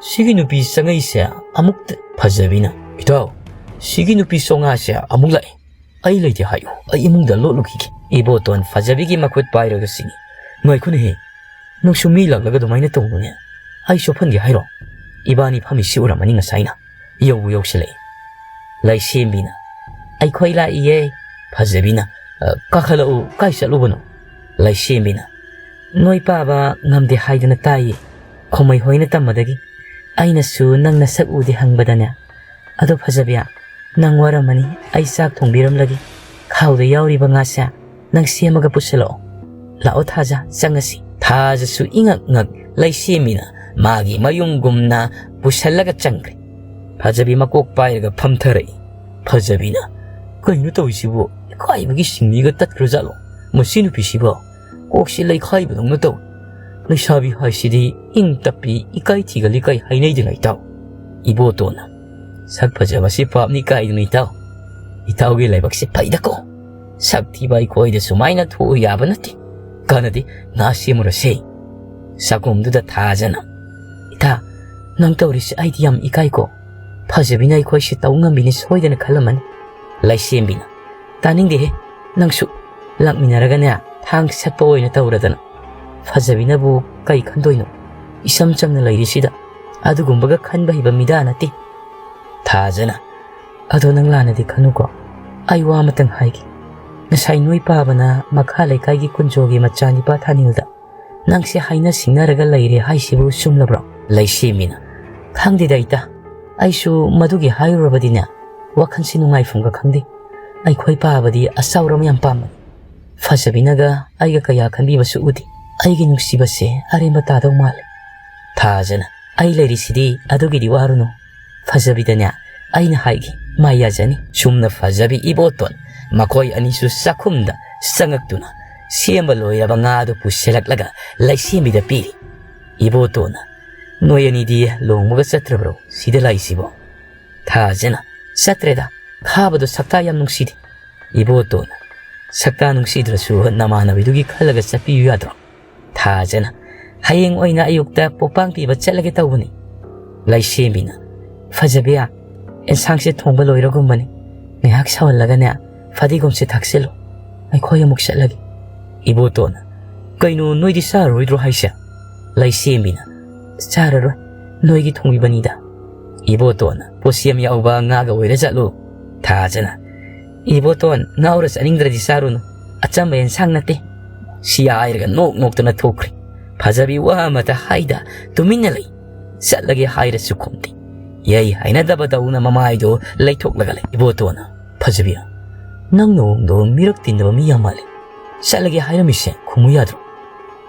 ꯁꯤꯒꯤ ꯅꯨꯄꯤ ꯆꯪꯉꯛꯏꯁꯦ ꯑꯃꯨꯛꯇ..." ꯐꯖꯕꯤꯅ, "ꯏꯇꯥꯎ, ꯁꯤꯒꯤ ꯅꯨꯄꯤ ꯆꯣꯉꯥꯁꯦ ꯑꯃꯨꯛ ꯂꯥꯛꯑꯦ꯫ ꯑꯩ ꯂꯩꯇꯦ ꯍꯥꯏꯌꯨ, ꯑꯩ ꯏꯃꯨꯡꯗ ꯂꯣꯠꯂꯨꯈꯤꯒꯦ꯫" ꯏꯕꯣꯇꯣꯟ ꯐꯖꯕꯤꯒꯤ ꯃꯈꯨꯠ ꯄꯥꯏꯔꯒ ꯆꯤꯡꯏ, "ꯉꯥꯏꯈꯣꯅꯦꯍꯦ, ꯅꯪꯁꯨ ꯃꯤ ꯂꯥꯛꯂꯒ ꯑꯗꯨꯃꯥꯏꯅ ꯇꯧꯅꯨꯅꯦ꯫ ꯑꯩ ꯆꯣꯞꯍꯟꯒꯦ ꯍꯥꯏꯔꯣ? ꯏꯕꯥꯅꯤ ꯐꯝꯃꯤꯁꯤ ꯎꯔꯝꯃꯅꯤ ꯉꯁꯥꯏꯅ꯫ ꯌꯧꯕꯨ ꯌꯧꯁꯤꯜꯂꯛꯑꯦ꯫" ꯂꯩꯁꯦꯝꯕꯤꯅ, "ꯑꯩꯈꯣꯏ ꯂꯥꯛꯏꯌꯦ꯫" ꯐꯖꯕꯤꯅ, "ꯑ, ꯀꯥꯈꯠꯂꯛꯎ, ꯀꯥꯏ ꯆꯠꯂꯨꯕꯅꯣ?" ꯂꯩꯁꯦꯝꯕꯤꯅ, "ꯅꯣꯏ ꯄꯥꯕ ꯉꯝꯗꯦ ꯍꯥꯏꯗꯅ ꯇꯥꯏꯌꯦ, ꯈꯣꯃꯩ ꯍꯣꯏꯅ ꯇꯝꯕꯗꯒꯤ꯫ ꯑꯩꯅꯁꯨ ꯅꯪ ꯅꯁꯛ ꯎꯗꯦ ꯍꯪꯕꯗꯅꯦ꯫ ꯑꯗꯣ ꯐꯖꯕꯤ, ꯅꯪ ꯋꯥꯔꯝꯃꯅꯤ, ꯑꯩ ꯆꯥꯛ ꯊꯣꯡꯕꯤꯔꯝꯂꯒꯦ꯫ ꯈꯥꯎꯗ ꯌꯥꯎꯔꯤꯕ ꯉꯥꯁꯦ ꯅꯪ ꯁꯦꯝꯃꯒ ꯄꯨꯁꯤꯜꯂꯛꯑꯣ꯫ ꯂꯥꯛꯑꯣ ꯊꯥꯖ, ꯆꯪꯉꯁꯤ꯫" ꯊꯥꯖꯁꯨ ꯏꯉꯛ ꯉꯛ ꯂꯩꯁꯦꯝꯕꯤꯅ ꯃꯥꯒꯤ ꯃꯌꯨꯝꯒꯨꯝꯅ ꯄꯨꯁꯜꯂꯒ ꯆꯪꯈ꯭ꯔꯦ꯫ ꯐꯖꯕꯤ ꯃꯀꯣꯛ ꯄꯥꯏꯔꯒ ꯐꯝꯊꯔꯛꯏ꯫ ꯐꯖꯕꯤꯅ, "ꯀꯩꯅꯣ ꯇꯧꯔꯤꯁꯤꯕꯨ? ꯏꯀꯥꯏꯕꯒꯤ ꯁꯤꯡꯂꯤꯒ ꯇꯠꯈ꯭ꯔꯖꯥꯠꯂꯣ ꯃꯁꯤ ꯅꯨꯄꯤꯁꯤꯕꯣ? ꯀꯣꯛꯁꯤ ꯂꯩꯈꯥꯏꯕꯗꯧꯅ ꯇꯧꯏ꯫ ꯂꯩꯁꯥꯕꯤ ꯍꯥꯏꯁꯤꯗꯤ ꯏꯪ ꯇꯞꯄꯤ, ꯏꯀꯥꯏ ꯊꯤꯒꯜꯂꯤ ꯀꯥꯏ ꯍꯥꯏꯅꯩꯗꯅ ꯏꯇꯥꯎ꯫" ꯏꯕꯣꯇꯣꯟꯅ, "ꯁꯛ ꯐꯖꯕꯁꯤ ꯄꯥꯞꯅꯤ ꯀꯥꯏꯗꯅ ꯏꯇꯥꯎ꯫ ꯏꯇꯥꯎꯒꯤ ꯂꯥꯏꯕꯛꯁꯤ ꯐꯩꯗꯀꯣ꯫ ꯁꯛ ꯊꯤꯕ ꯑꯩꯈꯣꯏꯗ ꯁꯨꯃꯥꯏꯅ ꯊꯣꯛꯎ ꯌꯥꯕ ꯅꯠꯇꯦ꯫ ꯀꯥꯟꯅꯗꯦ, ꯉꯥ ꯁꯦꯝꯃꯨꯔꯁꯦ꯫" ꯆꯥꯛꯈꯨꯝꯗꯨꯗ ꯊꯥꯖꯅ, "ꯏꯇꯥ, ꯅꯪ ꯇꯧꯔꯤꯁꯤ ꯑꯩꯗꯤ ꯌꯥꯝ ꯏꯀꯥꯏꯀꯣ꯫ ꯐꯖꯕꯤꯅ ꯑꯩꯈꯣꯏꯁꯤ ꯇꯧ ꯉꯝꯕꯤꯅꯤ ꯁꯣꯏꯗꯅ ꯈꯜꯂꯝꯃꯅꯤ꯫" ꯂꯩꯁꯦꯝꯕꯤꯅ, "ꯇꯥꯅꯤꯡꯗꯦꯍꯦ, ꯅꯪꯁꯨ꯫ ꯂꯥꯛꯃꯤꯟꯅꯔꯒꯅꯦ, ꯊꯥꯡ ꯁꯠꯄ ꯑꯣꯏꯅ ꯇꯧꯔꯗꯅ꯫ ꯐꯖꯕꯤꯅꯕꯨ ꯀꯩ ꯈꯟꯗꯣꯏꯅꯣ? ꯏꯆꯝ ꯆꯝꯅ ꯂꯩꯔꯤꯁꯤꯗ ꯑꯗꯨꯒꯨꯝꯕꯒ ꯈꯟꯕ ꯍꯩꯕ ꯃꯤꯗꯥ ꯅꯠꯇꯦ꯫" ꯊꯥꯖꯅ, "ꯑꯗꯣ ꯅꯪ ꯂꯥꯟꯅꯗꯤ ꯈꯟꯅꯨꯀꯣ꯫ ꯑꯩ ꯋꯥ ꯑꯃꯇꯪ ꯍꯥꯏꯒꯦ꯫ ꯉꯁꯥꯏ ꯅꯣꯏ ꯄꯥꯕꯅ ꯃꯈꯥ ꯂꯩꯀꯥꯏꯒꯤ ꯀꯨꯟꯖꯣꯒꯤ ꯃꯆꯥꯅꯤꯄꯥ ꯊꯥꯅꯤꯜꯗ ꯅꯪꯁꯦ ꯍꯥꯏꯅ ꯁꯤꯡꯅꯔꯒ ꯂꯩꯔꯦ ꯍꯥꯏꯁꯤꯕꯨ ꯆꯨꯝꯂꯕ꯭ꯔꯣ?" ꯂꯩꯁꯦꯝꯕꯤꯅ, "ꯈꯪꯗꯦꯗ ꯏꯇꯥ, ꯑꯩꯁꯨ ꯃꯗꯨꯒꯤ ꯍꯥꯏꯔꯨꯔꯕꯗꯤꯅꯦ, ꯋꯥꯈꯜꯁꯤ ꯅꯨꯡꯉꯥꯏꯐꯝꯒ ꯈꯪꯗꯦ꯫ ꯑꯩꯈꯣꯏ ꯄꯥꯕꯗꯤ ꯑꯆꯥꯎꯔꯝ ꯌꯥꯝ ꯄꯥꯝꯕꯅꯤ꯫ ꯐꯖꯕꯤꯅꯒ ꯑꯩꯒ ꯀꯌꯥ ꯈꯟꯕꯤꯕꯁꯨ ꯎꯗꯦ꯫ ꯑꯩꯒꯤ ꯅꯨꯡꯁꯤꯕꯁꯦ ꯑꯔꯦꯝꯕ ꯇꯥꯗꯧ ꯃꯥꯜꯂꯦ꯫" ꯊꯥꯖꯅ, "ꯑꯩ ꯂꯩꯔꯤꯁꯤꯗꯤ, ꯑꯗꯨꯒꯤꯗꯤ ꯋꯥꯔꯨꯅꯨ꯫ ꯐꯖꯕꯤꯗꯅꯦ ꯑꯩꯅ ꯍꯥꯏꯒꯦ, ꯃꯥ ꯌꯥꯖꯅꯤ꯫" ꯁꯨꯝꯅ ꯐꯖꯕꯤ ꯏꯕꯣꯇꯣꯟ ꯃꯈꯣꯏ ꯑꯅꯤꯁꯨ ꯆꯥꯛꯈꯨꯝꯗ ꯆꯪꯉꯛꯇꯨꯅ ꯁꯦꯝꯕ ꯂꯣꯏꯔꯕ ꯉꯥꯗꯨ ꯄꯨꯁꯤꯜꯂꯛꯂꯒ ꯂꯩꯁꯦꯝꯕꯤꯗ ꯄꯤꯔꯤ꯫ ꯏꯕꯣꯇꯣꯟꯅ, "ꯅꯣꯏ ꯑꯅꯤꯗꯤ ꯂꯨꯍꯣꯡꯕꯒ ꯆꯠꯇ꯭ꯔꯕ꯭ꯔꯣ ꯁꯤꯗ ꯂꯥꯛꯏꯁꯤꯕꯣ?" ꯊꯥꯖꯅ, "ꯆꯠꯇ꯭ꯔꯦꯗ, ꯈꯥꯕꯗꯣ ꯁꯛꯇꯥ ꯌꯥꯝ ꯅꯨꯡꯁꯤꯗꯦ꯫" ꯏꯕꯣꯇꯣꯟꯅ, ꯁꯛꯇꯥ ꯅꯨꯡꯁꯤꯗ꯭ꯔꯁꯨ ꯅꯃꯥꯟꯅꯕꯤꯗꯨꯒꯤ ꯈꯜꯂꯒ ꯆꯠꯄꯤꯌꯨ ꯌꯥꯗ꯭ꯔꯣ? ꯊꯥꯖꯅ, "ꯍꯌꯦꯡ ꯑꯣꯏꯅ ꯑꯌꯨꯛꯇ ꯄꯣꯛꯄꯥꯡ ꯄꯤꯕ ꯆꯠꯂꯒꯦ ꯇꯧꯕꯅꯤ"꯫ ꯂꯩꯁꯦꯝꯕꯤꯅ, "ꯐꯖꯕꯤ, ꯑꯦꯟꯁꯥꯡꯁꯦ ꯊꯣꯡꯕ ꯂꯣꯏꯔꯒꯨꯝꯕꯅꯤ꯫ ꯉꯥꯏꯍꯥꯛ ꯁꯧꯍꯜꯂꯒꯅꯦ, ꯐꯗꯤꯒꯣꯝꯁꯦ ꯊꯥꯛꯆꯤꯜꯂꯨ꯫ ꯑꯩꯈꯣꯏ ꯑꯃꯨꯛ ꯆꯠꯂꯒꯦ"꯫ ꯏꯕꯣꯇꯣꯟꯅ, "ꯀꯩꯅꯣ, ꯅꯣꯏꯗꯤ ꯆꯥꯔꯔꯣꯏꯗ꯭ꯔꯣ ꯍꯥꯏꯁꯦ?" ꯂꯩꯁꯦꯝꯕꯤꯅ, "ꯆꯥꯔꯔꯣꯏ, ꯅꯣꯏꯒꯤ ꯊꯣꯡꯕꯤꯕꯅꯤꯗ"꯫ ꯏꯕꯣꯇꯣꯟꯅ, "ꯄꯣꯠꯁꯦꯝ ꯌꯥꯎꯕ ꯉꯥꯒ ꯑꯣꯏꯔ ꯆꯠꯂꯨ"꯫ ꯊꯥꯖꯅ, "ꯏꯕꯣꯇꯣꯟ, ꯉꯥꯎꯔ ꯆꯠꯅꯤꯡꯗ꯭ꯔꯗꯤ ꯆꯥꯔꯨꯅꯨ, ꯑꯆꯝꯕ ꯑꯦꯟꯁꯥꯡ ꯅꯠꯇꯦ"꯫ ꯁꯤ ꯍꯥꯏꯔꯒ ꯅꯣꯛ ꯅꯣꯛꯇꯅ ꯊꯣꯛꯈ꯭ꯔꯦ꯫ ꯐꯖꯕꯤ ꯋꯥ ꯑꯃꯇ ꯍꯥꯏꯗ ꯇꯨꯃꯤꯟꯅ ꯂꯩ꯫ ꯆꯠꯂꯒꯦ ꯍꯥꯏꯔꯁꯨ ꯈꯨꯝꯗꯦ꯫ ꯌꯩ ꯍꯥꯏꯅꯗꯕꯗꯧꯅ ꯃꯃꯥꯏꯗꯣ ꯂꯩꯊꯣꯛꯂꯒ ꯂꯩ꯫ ꯏꯕꯣꯇꯣꯟꯅ, "ꯐꯖꯕꯤ, ꯅꯪ ꯅꯑꯣꯡꯗꯣ ꯃꯤꯔꯛ ꯇꯤꯟꯗꯕ ꯃꯤ ꯌꯥꯝ ꯃꯥꯜꯂꯤ꯫ ꯆꯠꯂꯒꯦ ꯍꯥꯏꯔꯝꯃꯤꯁꯦ ꯈꯨꯝꯃꯨ ꯌꯥꯗ꯭ꯔꯣ?"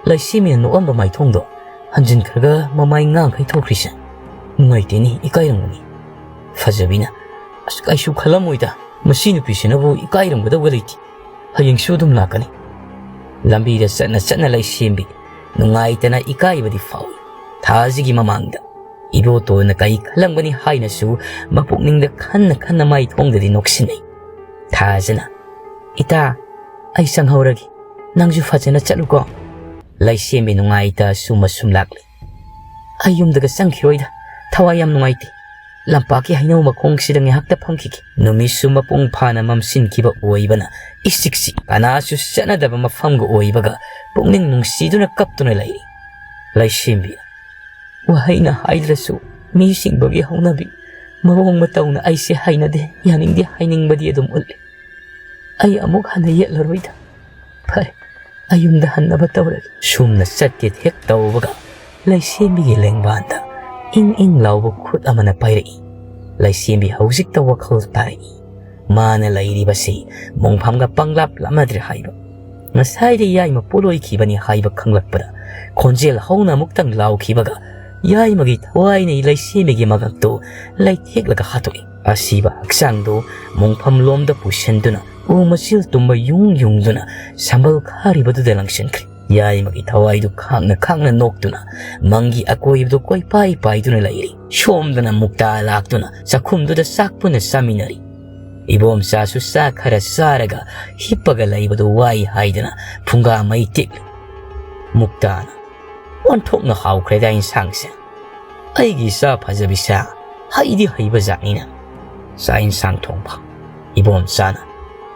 ꯂꯩꯁꯦꯝꯕꯤꯅ ꯅꯣꯛꯑꯝꯕ ꯃꯥꯏꯊꯣꯡꯗꯣ ꯍꯟꯖꯤꯟꯈ꯭ꯔꯒ ꯃꯃꯥꯏ ꯉꯥꯡꯈꯩ ꯊꯣꯛꯈ꯭ꯔꯤꯁꯦ ꯅꯨꯡꯉꯥꯏꯇꯦꯅꯦ, ꯏꯀꯥꯏꯔꯝꯒꯅꯤ꯫ ꯐꯖꯕꯤꯅ, "ꯑꯁ, ꯀꯩꯁꯨ ꯈꯜꯂꯝꯃꯣꯏꯗ, ꯃꯁꯤ ꯅꯨꯄꯤꯁꯤꯅꯕꯨ ꯏꯀꯥꯏꯔꯝꯒꯗꯧꯕ ꯂꯩꯇꯦ꯫ ꯍꯌꯦꯡꯁꯨ ꯑꯗꯨꯝ ꯂꯥꯛꯀꯅꯤ"꯫ ꯂꯝꯕꯤꯗ ꯆꯠꯅ ꯆꯠꯅ ꯂꯩꯁꯦꯝꯕꯤ ꯅꯨꯡꯉꯥꯏꯇꯅ ꯏꯀꯥꯏꯕꯗꯤ ꯐꯥꯎꯏ꯫ ꯊꯥꯖꯒꯤ ꯃꯃꯥꯡꯗ ꯏꯕꯣꯇꯣꯟꯅ ꯀꯩ ꯈꯜꯂꯝꯒꯅꯤ ꯍꯥꯏꯅꯁꯨ ꯃꯄꯨꯛꯅꯤꯡꯗ ꯈꯟꯅ ꯈꯟꯅ ꯃꯥꯏꯊꯣꯡꯗꯗꯤ ꯅꯣꯛꯁꯤꯟꯅꯩ꯫ ꯊꯥꯖꯅ, "ꯏꯇꯥ, ꯑꯩ ꯆꯪꯍꯧꯔꯒꯦ, ꯅꯪꯁꯨ ꯐꯖꯅ ꯆꯠꯂꯨꯀꯣ"꯫ ꯂꯩꯁꯦꯝꯕꯤ ꯅꯨꯡꯉꯥꯏꯇ ꯁꯨꯝ ꯑꯁꯨꯝ ꯂꯥꯛꯂꯤ꯫ "ꯑꯩ ꯌꯨꯝꯗꯒ ꯆꯪꯈꯤꯔꯣꯏꯗ, ꯊꯋꯥꯏ ꯌꯥꯝ ꯅꯨꯡꯉꯥꯏꯇꯦ꯫ ꯂꯝꯄꯥꯛꯀꯤ ꯍꯩꯅꯧ ꯃꯈꯣꯡꯁꯤꯗ ꯉꯥꯏꯍꯥꯛꯇ ꯐꯝꯈꯤꯒꯦ"꯫ ꯅꯨꯃꯤꯠꯁꯨ ꯃꯄꯨꯡ ꯐꯥꯅ ꯃꯝꯁꯤꯟꯈꯤꯕ ꯑꯣꯏꯕꯅ ꯏꯆꯤꯛ ꯆꯤꯛ, ꯀꯅꯥꯁꯨ ꯆꯠꯅꯗꯕ ꯃꯐꯝꯒ ꯑꯣꯏꯕꯒ ꯄꯨꯛꯅꯤꯡ ꯅꯨꯡꯁꯤꯗꯨꯅ ꯀꯞꯇꯨꯅ ꯂꯩꯔꯤ꯫ ꯂꯩꯁꯦꯝꯕꯤ, ꯋꯥꯍꯩꯅ ꯍꯥꯏꯗ꯭ꯔꯁꯨ ꯃꯤ ꯁꯤꯡꯕꯒꯤ ꯍꯧꯅꯕꯤ ꯃꯑꯣꯡ ꯃꯇꯧꯅ ꯑꯩꯁꯦ ꯍꯩꯅꯗꯦ, ꯌꯥꯅꯤꯡꯗꯦ ꯍꯥꯏꯅꯤꯡꯕꯗꯤ ꯑꯗꯨꯝ ꯎꯠꯂꯤ꯫ "ꯑꯩ ꯑꯃꯨꯛ ꯍꯟꯅ ꯌꯦꯠꯂꯔꯣꯏꯗ꯫ ꯐꯔꯦ, ꯑꯩ ꯌꯨꯝꯗ ꯍꯟꯅꯕ ꯇꯧꯔꯒꯦ"꯫ ꯁꯨꯝꯅ ꯆꯠꯀꯦ ꯍꯦꯛ ꯇꯧꯕꯒ ꯂꯩꯁꯦꯝꯕꯤꯒꯤ ꯂꯦꯡꯕꯥꯟꯗ ꯏꯪ ꯏꯪ ꯂꯥꯎꯕ ꯈꯨꯠ ꯑꯃꯅ ꯄꯥꯏꯔꯛꯏ꯫ ꯂꯩꯁꯦꯝꯕꯤ ꯍꯧꯖꯤꯛꯇ ꯋꯥꯈꯜ ꯇꯥꯔꯛꯏ꯫ ꯃꯥꯅ ꯂꯩꯔꯤꯕꯁꯤ ꯃꯣꯡꯐꯝꯒ ꯄꯪꯂꯥꯞ ꯂꯥꯞꯅꯗ꯭ꯔꯦ ꯍꯥꯏꯕ꯫ ꯉꯁꯥꯏꯗ ꯌꯥꯏꯃ ꯄꯣꯠꯂꯣꯏꯈꯤꯕꯅꯤ ꯍꯥꯏꯕ ꯈꯪꯂꯛꯄꯗ ꯈꯣꯟꯖꯦꯜ ꯍꯧꯅ ꯑꯃꯨꯛꯇꯪ ꯂꯥꯎꯈꯤꯕꯒ ꯌꯥꯏꯃꯒꯤ ꯊꯋꯥꯏꯅ ꯂꯩꯁꯦꯝꯕꯤꯒꯤ ꯃꯉꯛꯇꯨ ꯂꯩꯊꯦꯛꯂꯒ ꯍꯥꯠꯇꯣꯛꯏ꯫ ꯑꯁꯤꯕ ꯍꯛꯆꯥꯡꯗꯨ ꯃꯣꯡꯐꯝ ꯂꯣꯝꯗ ꯄꯨꯁꯤꯟꯗꯨꯅ ꯎ ꯃꯆꯤꯜ ꯇꯨꯝꯕ ꯌꯨꯡ ꯌꯨꯡꯗꯨꯅ ꯁꯝꯕꯜ ꯈꯥꯔꯤꯕꯗꯨꯗ ꯂꯪꯁꯤꯟꯈ꯭ꯔꯦ꯫ ꯌꯥꯏꯃꯒꯤ ꯊꯋꯥꯏꯗꯨ ꯈꯥꯡꯅ ꯈꯥꯡꯅ ꯅꯣꯛꯇꯨꯅ ꯃꯪꯒꯤ ꯑꯀꯣꯏꯕꯗꯨ ꯀꯣꯏꯄꯥꯏ ꯄꯥꯏꯗꯨꯅ ꯂꯩꯔꯤ꯫ ꯁꯣꯝꯗꯅ ꯃꯨꯛꯇꯥ ꯂꯥꯛꯇꯨꯅ ꯆꯥꯛꯈꯨꯝꯗꯨꯗ ꯆꯥꯛ ꯄꯨꯟꯅ ꯆꯥꯃꯤꯟꯅꯔꯤ꯫ ꯏꯕꯣꯝꯆꯥꯁꯨ ꯆꯥꯛ ꯈꯔ ꯆꯥꯔꯒ ꯍꯤꯞꯄꯒ ꯂꯩꯕꯗꯨ ꯋꯥꯏ ꯍꯥꯏꯗꯅ ꯐꯨꯡꯒꯥ ꯃꯩ ꯇꯤꯛꯂꯤ꯫ ꯃꯨꯛꯇꯥꯅ, "ꯑꯣꯟꯊꯣꯛꯅ ꯍꯥꯎꯈ꯭ꯔꯦꯗ ꯏꯟꯁꯥꯡꯁꯦ꯫ ꯑꯩꯒꯤ ꯏꯆꯥ ꯐꯖꯕꯤꯁꯦ ꯍꯩꯗꯤ ꯍꯩꯕ ꯖꯥꯠꯅꯤꯅ ꯆꯥꯛ ꯏꯟꯁꯥꯡ ꯊꯣꯡꯕ꯫" ꯏꯕꯣꯝꯆꯥꯅ,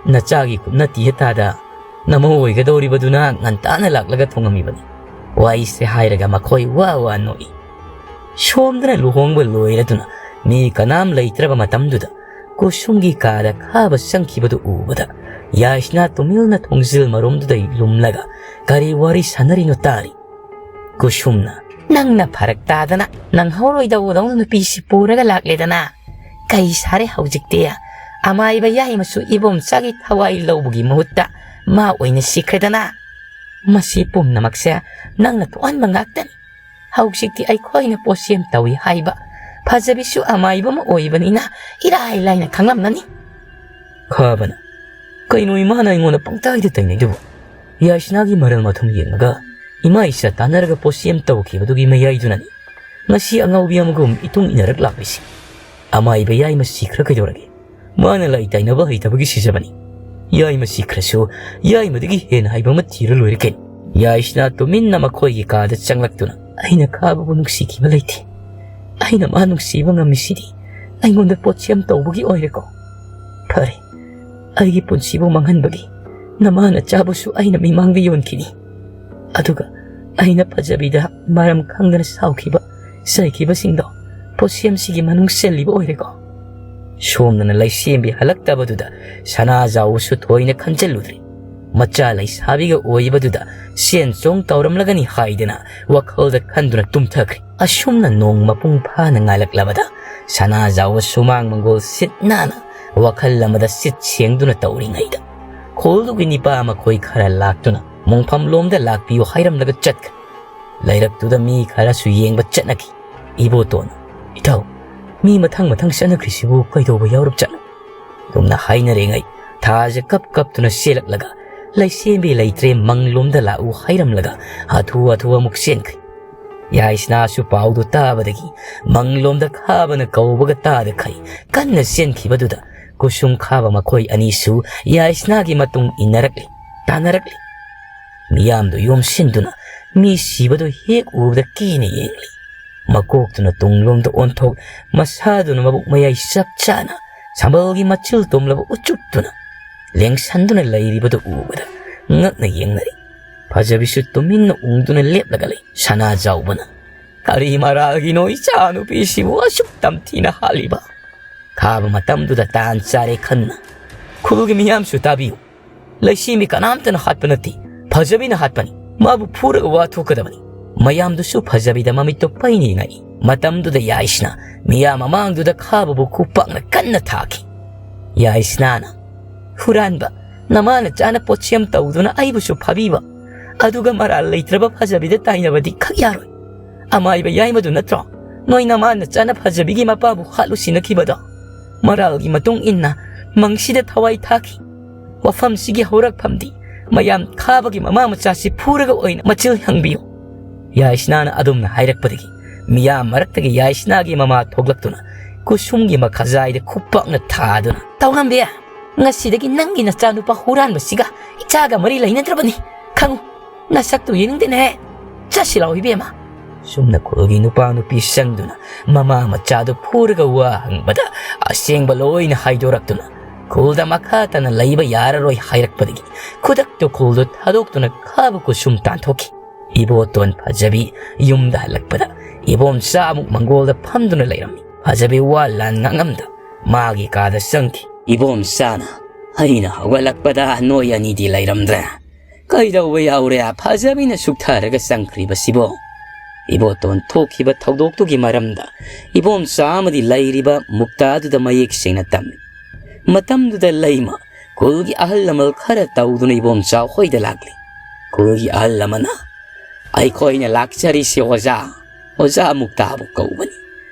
"ꯅꯆꯥꯒꯤ ꯈꯨꯠꯅ ꯇꯤꯍ ꯇꯥꯗ ꯅꯃꯧ ꯑꯣꯏꯒꯗꯧꯔꯤꯕꯗꯨꯅ ꯉꯟꯇꯥꯅ ꯂꯥꯛꯂꯒ ꯊꯣꯡꯉꯝꯃꯤꯕꯅꯤ꯫" ꯋꯥꯔꯤꯁꯦ ꯍꯥꯏꯔꯒ ꯃꯈꯣꯏ ꯋꯥ ꯋꯥ ꯅꯣꯛꯏ꯫ ꯁꯣꯝꯗꯅ ꯂꯨꯍꯣꯡꯕ ꯂꯣꯏꯔꯗꯨꯅ ꯃꯤ ꯀꯅꯥꯝ ꯂꯩꯇ꯭ꯔꯕ ꯃꯇꯝꯗꯨꯗ ꯀꯨꯁꯨꯝꯒꯤ ꯀꯥꯗ ꯈꯥꯕ ꯆꯪꯈꯤꯕꯗꯨ ꯎꯕꯗ ꯌꯥꯏꯁꯅꯥ ꯇꯨꯃꯤꯜꯅ ꯊꯣꯡꯖꯤꯜ ꯃꯔꯨꯝꯗꯨꯗꯩ ꯂꯨꯝꯂꯒ ꯀꯔꯤ ꯋꯥꯔꯤ ꯁꯥꯟꯅꯔꯤꯅꯣ ꯇꯥꯔꯤ꯫ ꯀꯨꯁꯨꯝꯅ, "ꯅꯪꯅ ꯐꯔꯛ ꯇꯥꯗꯅ ꯅꯪꯍꯧꯔꯣꯏꯗꯧꯕꯗꯧꯅ ꯅꯨꯄꯤꯁꯤ ꯄꯨꯔꯒ ꯂꯥꯛꯂꯦꯗꯅ꯫ ꯀꯩ ꯁꯥꯔꯦ ꯍꯧꯖꯤꯛꯇꯤ? ꯑꯃꯥꯏꯕ ꯌꯥꯏꯃꯁꯨ ꯏꯕꯣꯝꯆꯥꯒꯤ ꯊꯋꯥꯏ ꯂꯧꯕꯒꯤ ꯃꯍꯨꯠꯇ ꯃꯥ ꯑꯣꯏꯅ ꯁꯤꯈ꯭ꯔꯦꯗꯅ꯫ ꯃꯁꯤ ꯄꯨꯝꯅꯃꯛꯁꯦ ꯅꯪꯅ ꯊꯣꯛꯍꯟꯕ ꯉꯥꯛꯇꯅꯤ꯫ ꯍꯧꯖꯤꯛꯇꯤ ꯑꯩꯈꯣꯏꯅ ꯄꯣꯠꯁꯦꯝ ꯇꯧꯏ ꯍꯥꯏꯕ ꯐꯖꯕꯤꯁꯨ ꯑꯃꯥꯏꯕ ꯑꯃ ꯑꯣꯏꯕꯅꯤꯅ ꯏꯔꯥꯏ ꯂꯥꯏꯅ ꯈꯪꯂꯝꯂꯅꯤ꯫" ꯈꯥꯕꯅ, "ꯀꯩꯅꯣ ꯏꯃꯥꯅ ꯑꯩꯉꯣꯟꯗ ꯄꯪꯇꯥꯏꯗ ꯇꯩꯅꯩꯗꯨꯕꯨ? ꯌꯥꯏꯁꯅꯥꯒꯤ ꯃꯔꯜ ꯃꯊꯨꯝ ꯌꯦꯡꯉꯒ ꯏꯃꯥ ꯏꯆꯥ ꯇꯥꯟꯅꯔꯒ ꯄꯣꯠꯁꯦꯝ ꯇꯧꯈꯤꯕꯗꯨꯒꯤ ꯃꯌꯥꯏꯗꯨꯅꯅꯤ ꯉꯁꯤ ꯑꯉꯥꯎꯕꯤ ꯑꯃꯒꯨꯝ ꯏꯇꯨꯡ ꯏꯟꯅꯔꯛ ꯂꯥꯛꯂꯤꯁꯤ꯫ ꯑꯃꯥꯏꯕ ꯌꯥꯏꯃ ꯁꯤꯈ꯭ꯔ ꯀꯩꯗꯧꯔꯒꯦ? ꯃꯥꯅ ꯂꯥꯏ ꯇꯥꯏꯅꯕ ꯍꯩꯇꯕꯒꯤ ꯁꯤꯖꯕꯅꯤ꯫ ꯌꯥꯏꯃ ꯁꯤꯈ꯭ꯔꯁꯨ ꯌꯥꯏꯃꯗꯒꯤ ꯍꯦꯟꯅ ꯍꯩꯕ ꯑꯃ ꯊꯤꯔ ꯂꯣꯏꯔꯦ ꯀꯩꯅꯣ꯫" ꯌꯥꯏꯁꯅꯥ ꯇꯨꯃꯤꯟꯅ ꯃꯈꯣꯏꯒꯤ ꯀꯥꯗ ꯆꯪꯂꯛꯇꯨꯅ, "ꯑꯩꯅ ꯈꯥꯕꯕꯨ ꯅꯨꯡꯁꯤꯈꯤꯕ ꯂꯩꯇꯦ꯫ ꯑꯩꯅ ꯃꯥ ꯅꯨꯡꯁꯤꯕ ꯉꯝꯃꯤꯁꯤꯗꯤ ꯑꯩꯉꯣꯟꯗ ꯄꯣꯠꯁꯦꯝ ꯇꯧꯕꯒꯤ ꯑꯣꯏꯔꯦꯀꯣ꯫ ꯐꯔꯦ, ꯑꯩꯒꯤ ꯄꯨꯟꯁꯤꯕꯨ ꯃꯥꯡꯍꯟꯕꯒꯤ ꯅꯃꯥ ꯅꯆꯥꯕꯨꯁꯨ ꯑꯩꯅ ꯃꯤꯃꯥꯡꯗ ꯌꯣꯟꯈꯤꯅꯤ꯫ ꯑꯗꯨꯒ ꯑꯩꯅ ꯐꯖꯕꯤꯗ ꯃꯔꯝ ꯈꯪꯗꯅ ꯁꯥꯎꯈꯤꯕ, ꯆꯩꯈꯤꯕꯁꯤꯡꯗꯣ ꯄꯣꯠꯁꯦꯝꯁꯤꯒꯤ ꯃꯅꯨꯡ ꯆꯜꯂꯤꯕ ꯑꯣꯏꯔꯦꯀꯣ꯫" ꯁꯣꯝꯗꯅ ꯂꯩꯁꯦꯝꯕꯤ ꯍꯜꯂꯛꯇꯕꯗꯨꯗ ꯁꯅꯥꯖꯥꯎꯕꯁꯨ ꯊꯣꯏꯅ ꯈꯟꯖꯜꯂꯨꯗ꯭ꯔꯦ꯫ ꯃꯆꯥ ꯂꯩꯁꯥꯕꯤꯒ ꯑꯣꯏꯕꯗꯨꯗ ꯆꯦꯟ ꯆꯣꯡ ꯇꯧꯔꯝꯂꯒꯅꯤ ꯍꯥꯏꯗꯅ ꯋꯥꯈꯜꯗ ꯈꯟꯗꯨꯅ ꯇꯨꯝꯊꯈ꯭ꯔꯦ꯫ ꯑꯁꯨꯝꯅ ꯅꯣꯡ ꯃꯄꯨꯡ ꯐꯥꯅ ꯉꯥꯜꯂꯛꯂꯕꯗ ꯁꯅꯥꯖꯥꯎꯕ ꯁꯨꯃꯥꯡ ꯃꯪꯒꯣꯜ ꯁꯤꯠ ꯅꯥꯟꯅ ꯋꯥꯈꯜ ꯑꯃꯗ ꯆꯤꯠ ꯁꯦꯡꯗꯨꯅ ꯇꯧꯔꯤꯉꯩꯗ ꯈꯨꯜꯗꯨꯒꯤ ꯅꯤꯄꯥ ꯃꯈꯣꯏ ꯈꯔ ꯂꯥꯛꯇꯨꯅ ꯃꯣꯡꯐꯝꯂꯣꯝꯗ ꯂꯥꯛꯄꯤꯌꯨ ꯍꯥꯏꯔꯝꯂꯒ ꯆꯠꯈ꯭ꯔꯦ꯫ ꯂꯩꯔꯛꯇꯨꯗ ꯃꯤ ꯈꯔꯁꯨ ꯌꯦꯡꯕ ꯆꯠꯅꯈꯤ꯫ ꯏꯕꯣꯇꯣꯟ, "ꯏꯇꯥꯎ, ꯃꯤ ꯃꯊꯪ ꯃꯊꯪ ꯆꯠꯅꯈ꯭ꯔꯤꯁꯤꯕꯨ ꯀꯩꯗꯧꯕ ꯌꯥꯎꯔꯞ ꯆꯠꯅꯣ?" ꯑꯗꯨꯝꯅ ꯍꯥꯏꯅꯔꯤꯉꯩ ꯊꯥꯁꯦ ꯀꯞ ꯀꯞꯇꯨꯅ ꯆꯦꯜꯂꯛꯂꯒ ꯂꯩꯁꯦꯝꯕꯤ ꯂꯩꯇ꯭ꯔꯦ ꯃꯪꯂꯣꯝꯗ ꯂꯥꯛꯎ ꯍꯥꯏꯔꯝꯂꯒ ꯍꯥꯊꯨ ꯍꯥꯊꯨ ꯑꯃꯨꯛ ꯆꯦꯟꯈ꯭ꯔꯦ꯫ ꯌꯥꯏꯁꯅꯥꯁꯨ ꯄꯥꯎꯗꯨ ꯇꯥꯕꯗꯒꯤ ꯃꯪꯂꯣꯝꯗ ꯈꯥꯕꯅ ꯀꯧꯕꯒ ꯇꯥꯗꯈꯩ ꯀꯟꯅ ꯆꯦꯟꯈꯤꯕꯗꯨꯗ ꯀꯨꯁꯨꯝ ꯈꯥꯕ ꯃꯈꯣꯏ ꯑꯅꯤꯁꯨ ꯌꯥꯏꯁꯅꯥꯒꯤ ꯃꯇꯨꯡ ꯏꯟꯅꯔꯛꯂꯤ, ꯇꯥꯟꯅꯔꯛꯂꯤ꯫ ꯃꯤꯌꯥꯝꯗꯨ ꯌꯣꯝꯁꯤꯟꯗꯨꯅ ꯃꯤ ꯁꯤꯕꯗꯨ ꯍꯦꯛ ꯎꯕꯗ ꯀꯤꯅ ꯌꯦꯡꯂꯤ꯫ ꯃꯀꯣꯛꯇꯨꯅ ꯇꯨꯡꯂꯣꯝꯗ ꯑꯣꯟꯊꯣꯛ, ꯃꯁꯥꯗꯨꯅ ꯃꯕꯨꯛ ꯃꯌꯥꯏ ꯆꯞ ꯆꯥꯅ ꯁꯝꯕꯜꯒꯤ ꯃꯆꯤꯜ ꯇꯣꯝꯂꯕ ꯎꯆꯨꯛꯇꯨꯅ ꯂꯦꯡꯁꯟꯗꯨꯅ ꯂꯩꯔꯤꯕꯗꯨ ꯎꯕꯗ ꯉꯛꯅ ꯌꯦꯡꯅꯔꯤ꯫ ꯐꯖꯕꯤꯁꯨ ꯇꯨꯃꯤꯟꯅ ꯎꯪꯗꯨꯅ ꯂꯦꯞꯂꯒ ꯂꯩ꯫ ꯁꯅꯥꯖꯥꯎꯕꯅ, "ꯀꯔꯤ ꯃꯔꯥꯜꯒꯤꯅꯣ ꯏꯆꯥꯅꯨꯄꯤꯁꯤꯕꯨ ꯑꯁꯨꯛ ꯇꯝꯊꯤꯅ ꯍꯥꯠꯂꯤꯕ?" ꯈꯥꯕ ꯃꯇꯝꯗꯨꯗ ꯇꯥꯟ ꯆꯥꯔꯦ ꯈꯟꯅ, "ꯈꯨꯜꯒꯤ ꯃꯤꯌꯥꯝꯁꯨ ꯇꯥꯕꯤꯌꯨ꯫ ꯂꯩꯁꯤꯃꯤ ꯀꯅꯥꯝꯇꯅ ꯍꯥꯠꯄ ꯅꯠꯇꯦ꯫ ꯐꯖꯕꯤꯅ ꯍꯥꯠꯄꯅꯤ꯫ ꯃꯥꯕꯨ ꯐꯨꯔꯒ ꯋꯥ ꯊꯣꯛꯀꯗꯕꯅꯤ꯫" ꯃꯌꯥꯝꯗꯨꯁꯨ ꯐꯖꯕꯤꯗ ꯃꯃꯤꯠꯇꯣ ꯄꯩꯅ ꯌꯦꯡꯉꯛꯏ꯫ ꯃꯇꯝꯗꯨꯗ ꯌꯥꯏꯁꯅꯥ ꯃꯤꯌꯥꯝ ꯃꯃꯥꯡꯗꯨꯗ ꯈꯥꯕꯕꯨ ꯈꯨꯄꯥꯛꯅ ꯀꯟꯅ ꯊꯥꯈꯤ꯫ ꯌꯥꯏꯁꯅꯥꯅ, "ꯍꯨꯔꯥꯟꯕ, ꯅꯃꯥꯅ ꯆꯥꯅ ꯄꯣꯠꯁꯦꯝ ꯇꯧꯗꯨꯅ ꯑꯩꯕꯨꯁꯨ ꯐꯥꯕꯤꯕ, ꯑꯗꯨꯒ ꯃꯔꯥꯜ ꯂꯩꯇ꯭ꯔꯕ ꯐꯖꯕꯤꯗ ꯇꯥꯏꯅꯕꯗꯤ ꯈꯛ ꯌꯥꯔꯣꯏ꯫ ꯑꯃꯥꯏꯕ ꯌꯥꯏꯃꯗꯨ ꯅꯠꯇ꯭ꯔꯣ ꯅꯣꯏ ꯅꯃꯥꯅ ꯆꯥꯅ ꯐꯖꯕꯤꯒꯤ ꯃꯄꯥꯕꯨ ꯍꯥꯠꯂꯨ ꯁꯤꯟꯅꯈꯤꯕꯗꯣ? ꯃꯔꯥꯜꯒꯤ ꯃꯇꯨꯡ ꯏꯟꯅ ꯃꯪꯁꯤꯗ ꯊꯋꯥꯏ ꯊꯥꯈꯤ꯫ ꯋꯥꯐꯝꯁꯤꯒꯤ ꯍꯧꯔꯛꯐꯝꯗꯤ ꯃꯌꯥꯝ ꯈꯥꯕꯒꯤ ꯃꯃꯥ ꯃꯆꯥꯁꯤ ꯐꯨꯔꯒ ꯑꯣꯏꯅ ꯃꯆꯤꯜ ꯍꯪꯕꯤꯌꯨ꯫" ꯌꯥꯏꯁꯅꯥꯅ ꯑꯗꯨꯝꯅ ꯍꯥꯏꯔꯛꯄꯗꯒꯤ ꯃꯤꯌꯥꯝ ꯃꯔꯛꯇꯒꯤ ꯌꯥꯏꯁꯅꯥꯒꯤ ꯃꯃꯥ ꯊꯣꯛꯂꯛꯇꯨꯅ ꯀꯨꯁꯨꯝꯒꯤ ꯃꯈꯥꯖꯥꯏꯗ ꯈꯨꯄꯥꯛꯅ ꯊꯥꯗꯨꯅ, "ꯇꯧꯔꯝꯕꯤ, ꯉꯁꯤꯗꯒꯤ ꯅꯪꯒꯤ ꯅꯆꯥꯅꯨꯄꯥ ꯍꯨꯔꯥꯟꯕꯁꯤꯒ ꯏꯆꯥꯒ ꯃꯔꯤ ꯂꯩꯅꯗ꯭ꯔꯕꯅꯤ꯫ ꯈꯪꯉꯨ, ꯅꯁꯛꯇꯨ ꯌꯦꯡꯅꯤꯡꯗꯦꯅꯦ꯫ ꯆꯠꯁꯤ ꯂꯥꯛꯑꯣ ꯏꯕꯦꯝꯃ꯫" ꯁꯨꯝꯅ ꯈꯨꯜꯒꯤ ꯅꯨꯄꯥ ꯅꯨꯄꯤ ꯆꯪꯗꯨꯅ ꯃꯃꯥ ꯃꯆꯥꯗꯨ ꯐꯨꯔꯒ ꯋꯥ ꯍꯪꯕꯗ ꯑꯁꯦꯡꯕ ꯂꯣꯏꯅ ꯍꯥꯏꯗꯣꯔꯛꯇꯨꯅ ꯈꯨꯜꯗ ꯃꯈꯥ ꯇꯥꯅ ꯂꯩꯕ ꯌꯥꯔꯔꯣꯏ ꯍꯥꯏꯔꯛꯄꯗꯒꯤ ꯈꯨꯗꯛꯇ ꯈꯨꯜꯗꯨ ꯊꯥꯗꯣꯛꯇꯨꯅ ꯈꯥꯕ ꯀꯨꯁꯨꯝ ꯇꯥꯟꯊꯣꯛꯈꯤ꯫ ꯏꯕꯣꯇꯣꯟ ꯐꯖꯕꯤ ꯌꯨꯝꯗ ꯍꯜꯂꯛꯄꯗ ꯏꯕꯣꯝꯆꯥ ꯑꯃꯨꯛ ꯃꯪꯒꯣꯜꯗ ꯐꯝꯗꯨꯅ ꯂꯩꯔꯝꯃꯤ꯫ ꯐꯖꯕꯤ ꯋꯥ ꯂꯥꯟ ꯉꯥꯡꯉꯝꯗ ꯃꯥꯒꯤ ꯀꯥꯗ ꯆꯪꯈꯤ꯫ ꯏꯕꯣꯝꯆꯥꯅ, "ꯑꯩꯅ ꯍꯧꯒꯠꯂꯛꯄꯗ ꯅꯣꯏ ꯑꯅꯤꯗꯤ ꯂꯩꯔꯝꯗ꯭ꯔꯦ꯫ ꯀꯩꯗꯧꯕ ꯌꯥꯎꯔꯦ ꯐꯖꯕꯤꯅ ꯁꯨꯛꯊꯔꯒ ꯆꯪꯈ꯭ꯔꯤꯕꯁꯤꯕꯣ?" ꯏꯕꯣꯇꯣꯟ ꯊꯣꯛꯈꯤꯕ ꯊꯧꯗꯣꯛꯇꯨꯒꯤ ꯃꯔꯝꯗ ꯏꯕꯣꯝꯆꯥ ꯑꯃꯗꯤ ꯂꯩꯔꯤꯕ ꯃꯨꯛꯇꯥꯗꯨꯗ ꯃꯌꯦꯛ ꯁꯦꯡꯅ ꯇꯝꯃꯤ꯫ ꯃꯇꯝꯗꯨꯗ ꯂꯩꯃ ꯈꯨꯜꯒꯤ ꯑꯍꯜ ꯂꯃꯟ ꯈꯔ ꯇꯧꯗꯨꯅ ꯏꯕꯣꯝꯆꯥ ꯍꯣꯏꯗ ꯂꯥꯛꯂꯤ꯫ ꯈꯨꯜꯒꯤ ꯑꯍꯜ ꯑꯃꯅ, "ꯑꯩꯈꯣꯏꯅ ꯂꯥꯛꯆꯔꯤꯁꯤ ꯑꯣꯖꯥ, ꯑꯣꯖꯥ ꯃꯨꯛꯇꯥꯕꯨ ꯀꯧꯕꯅꯤ꯫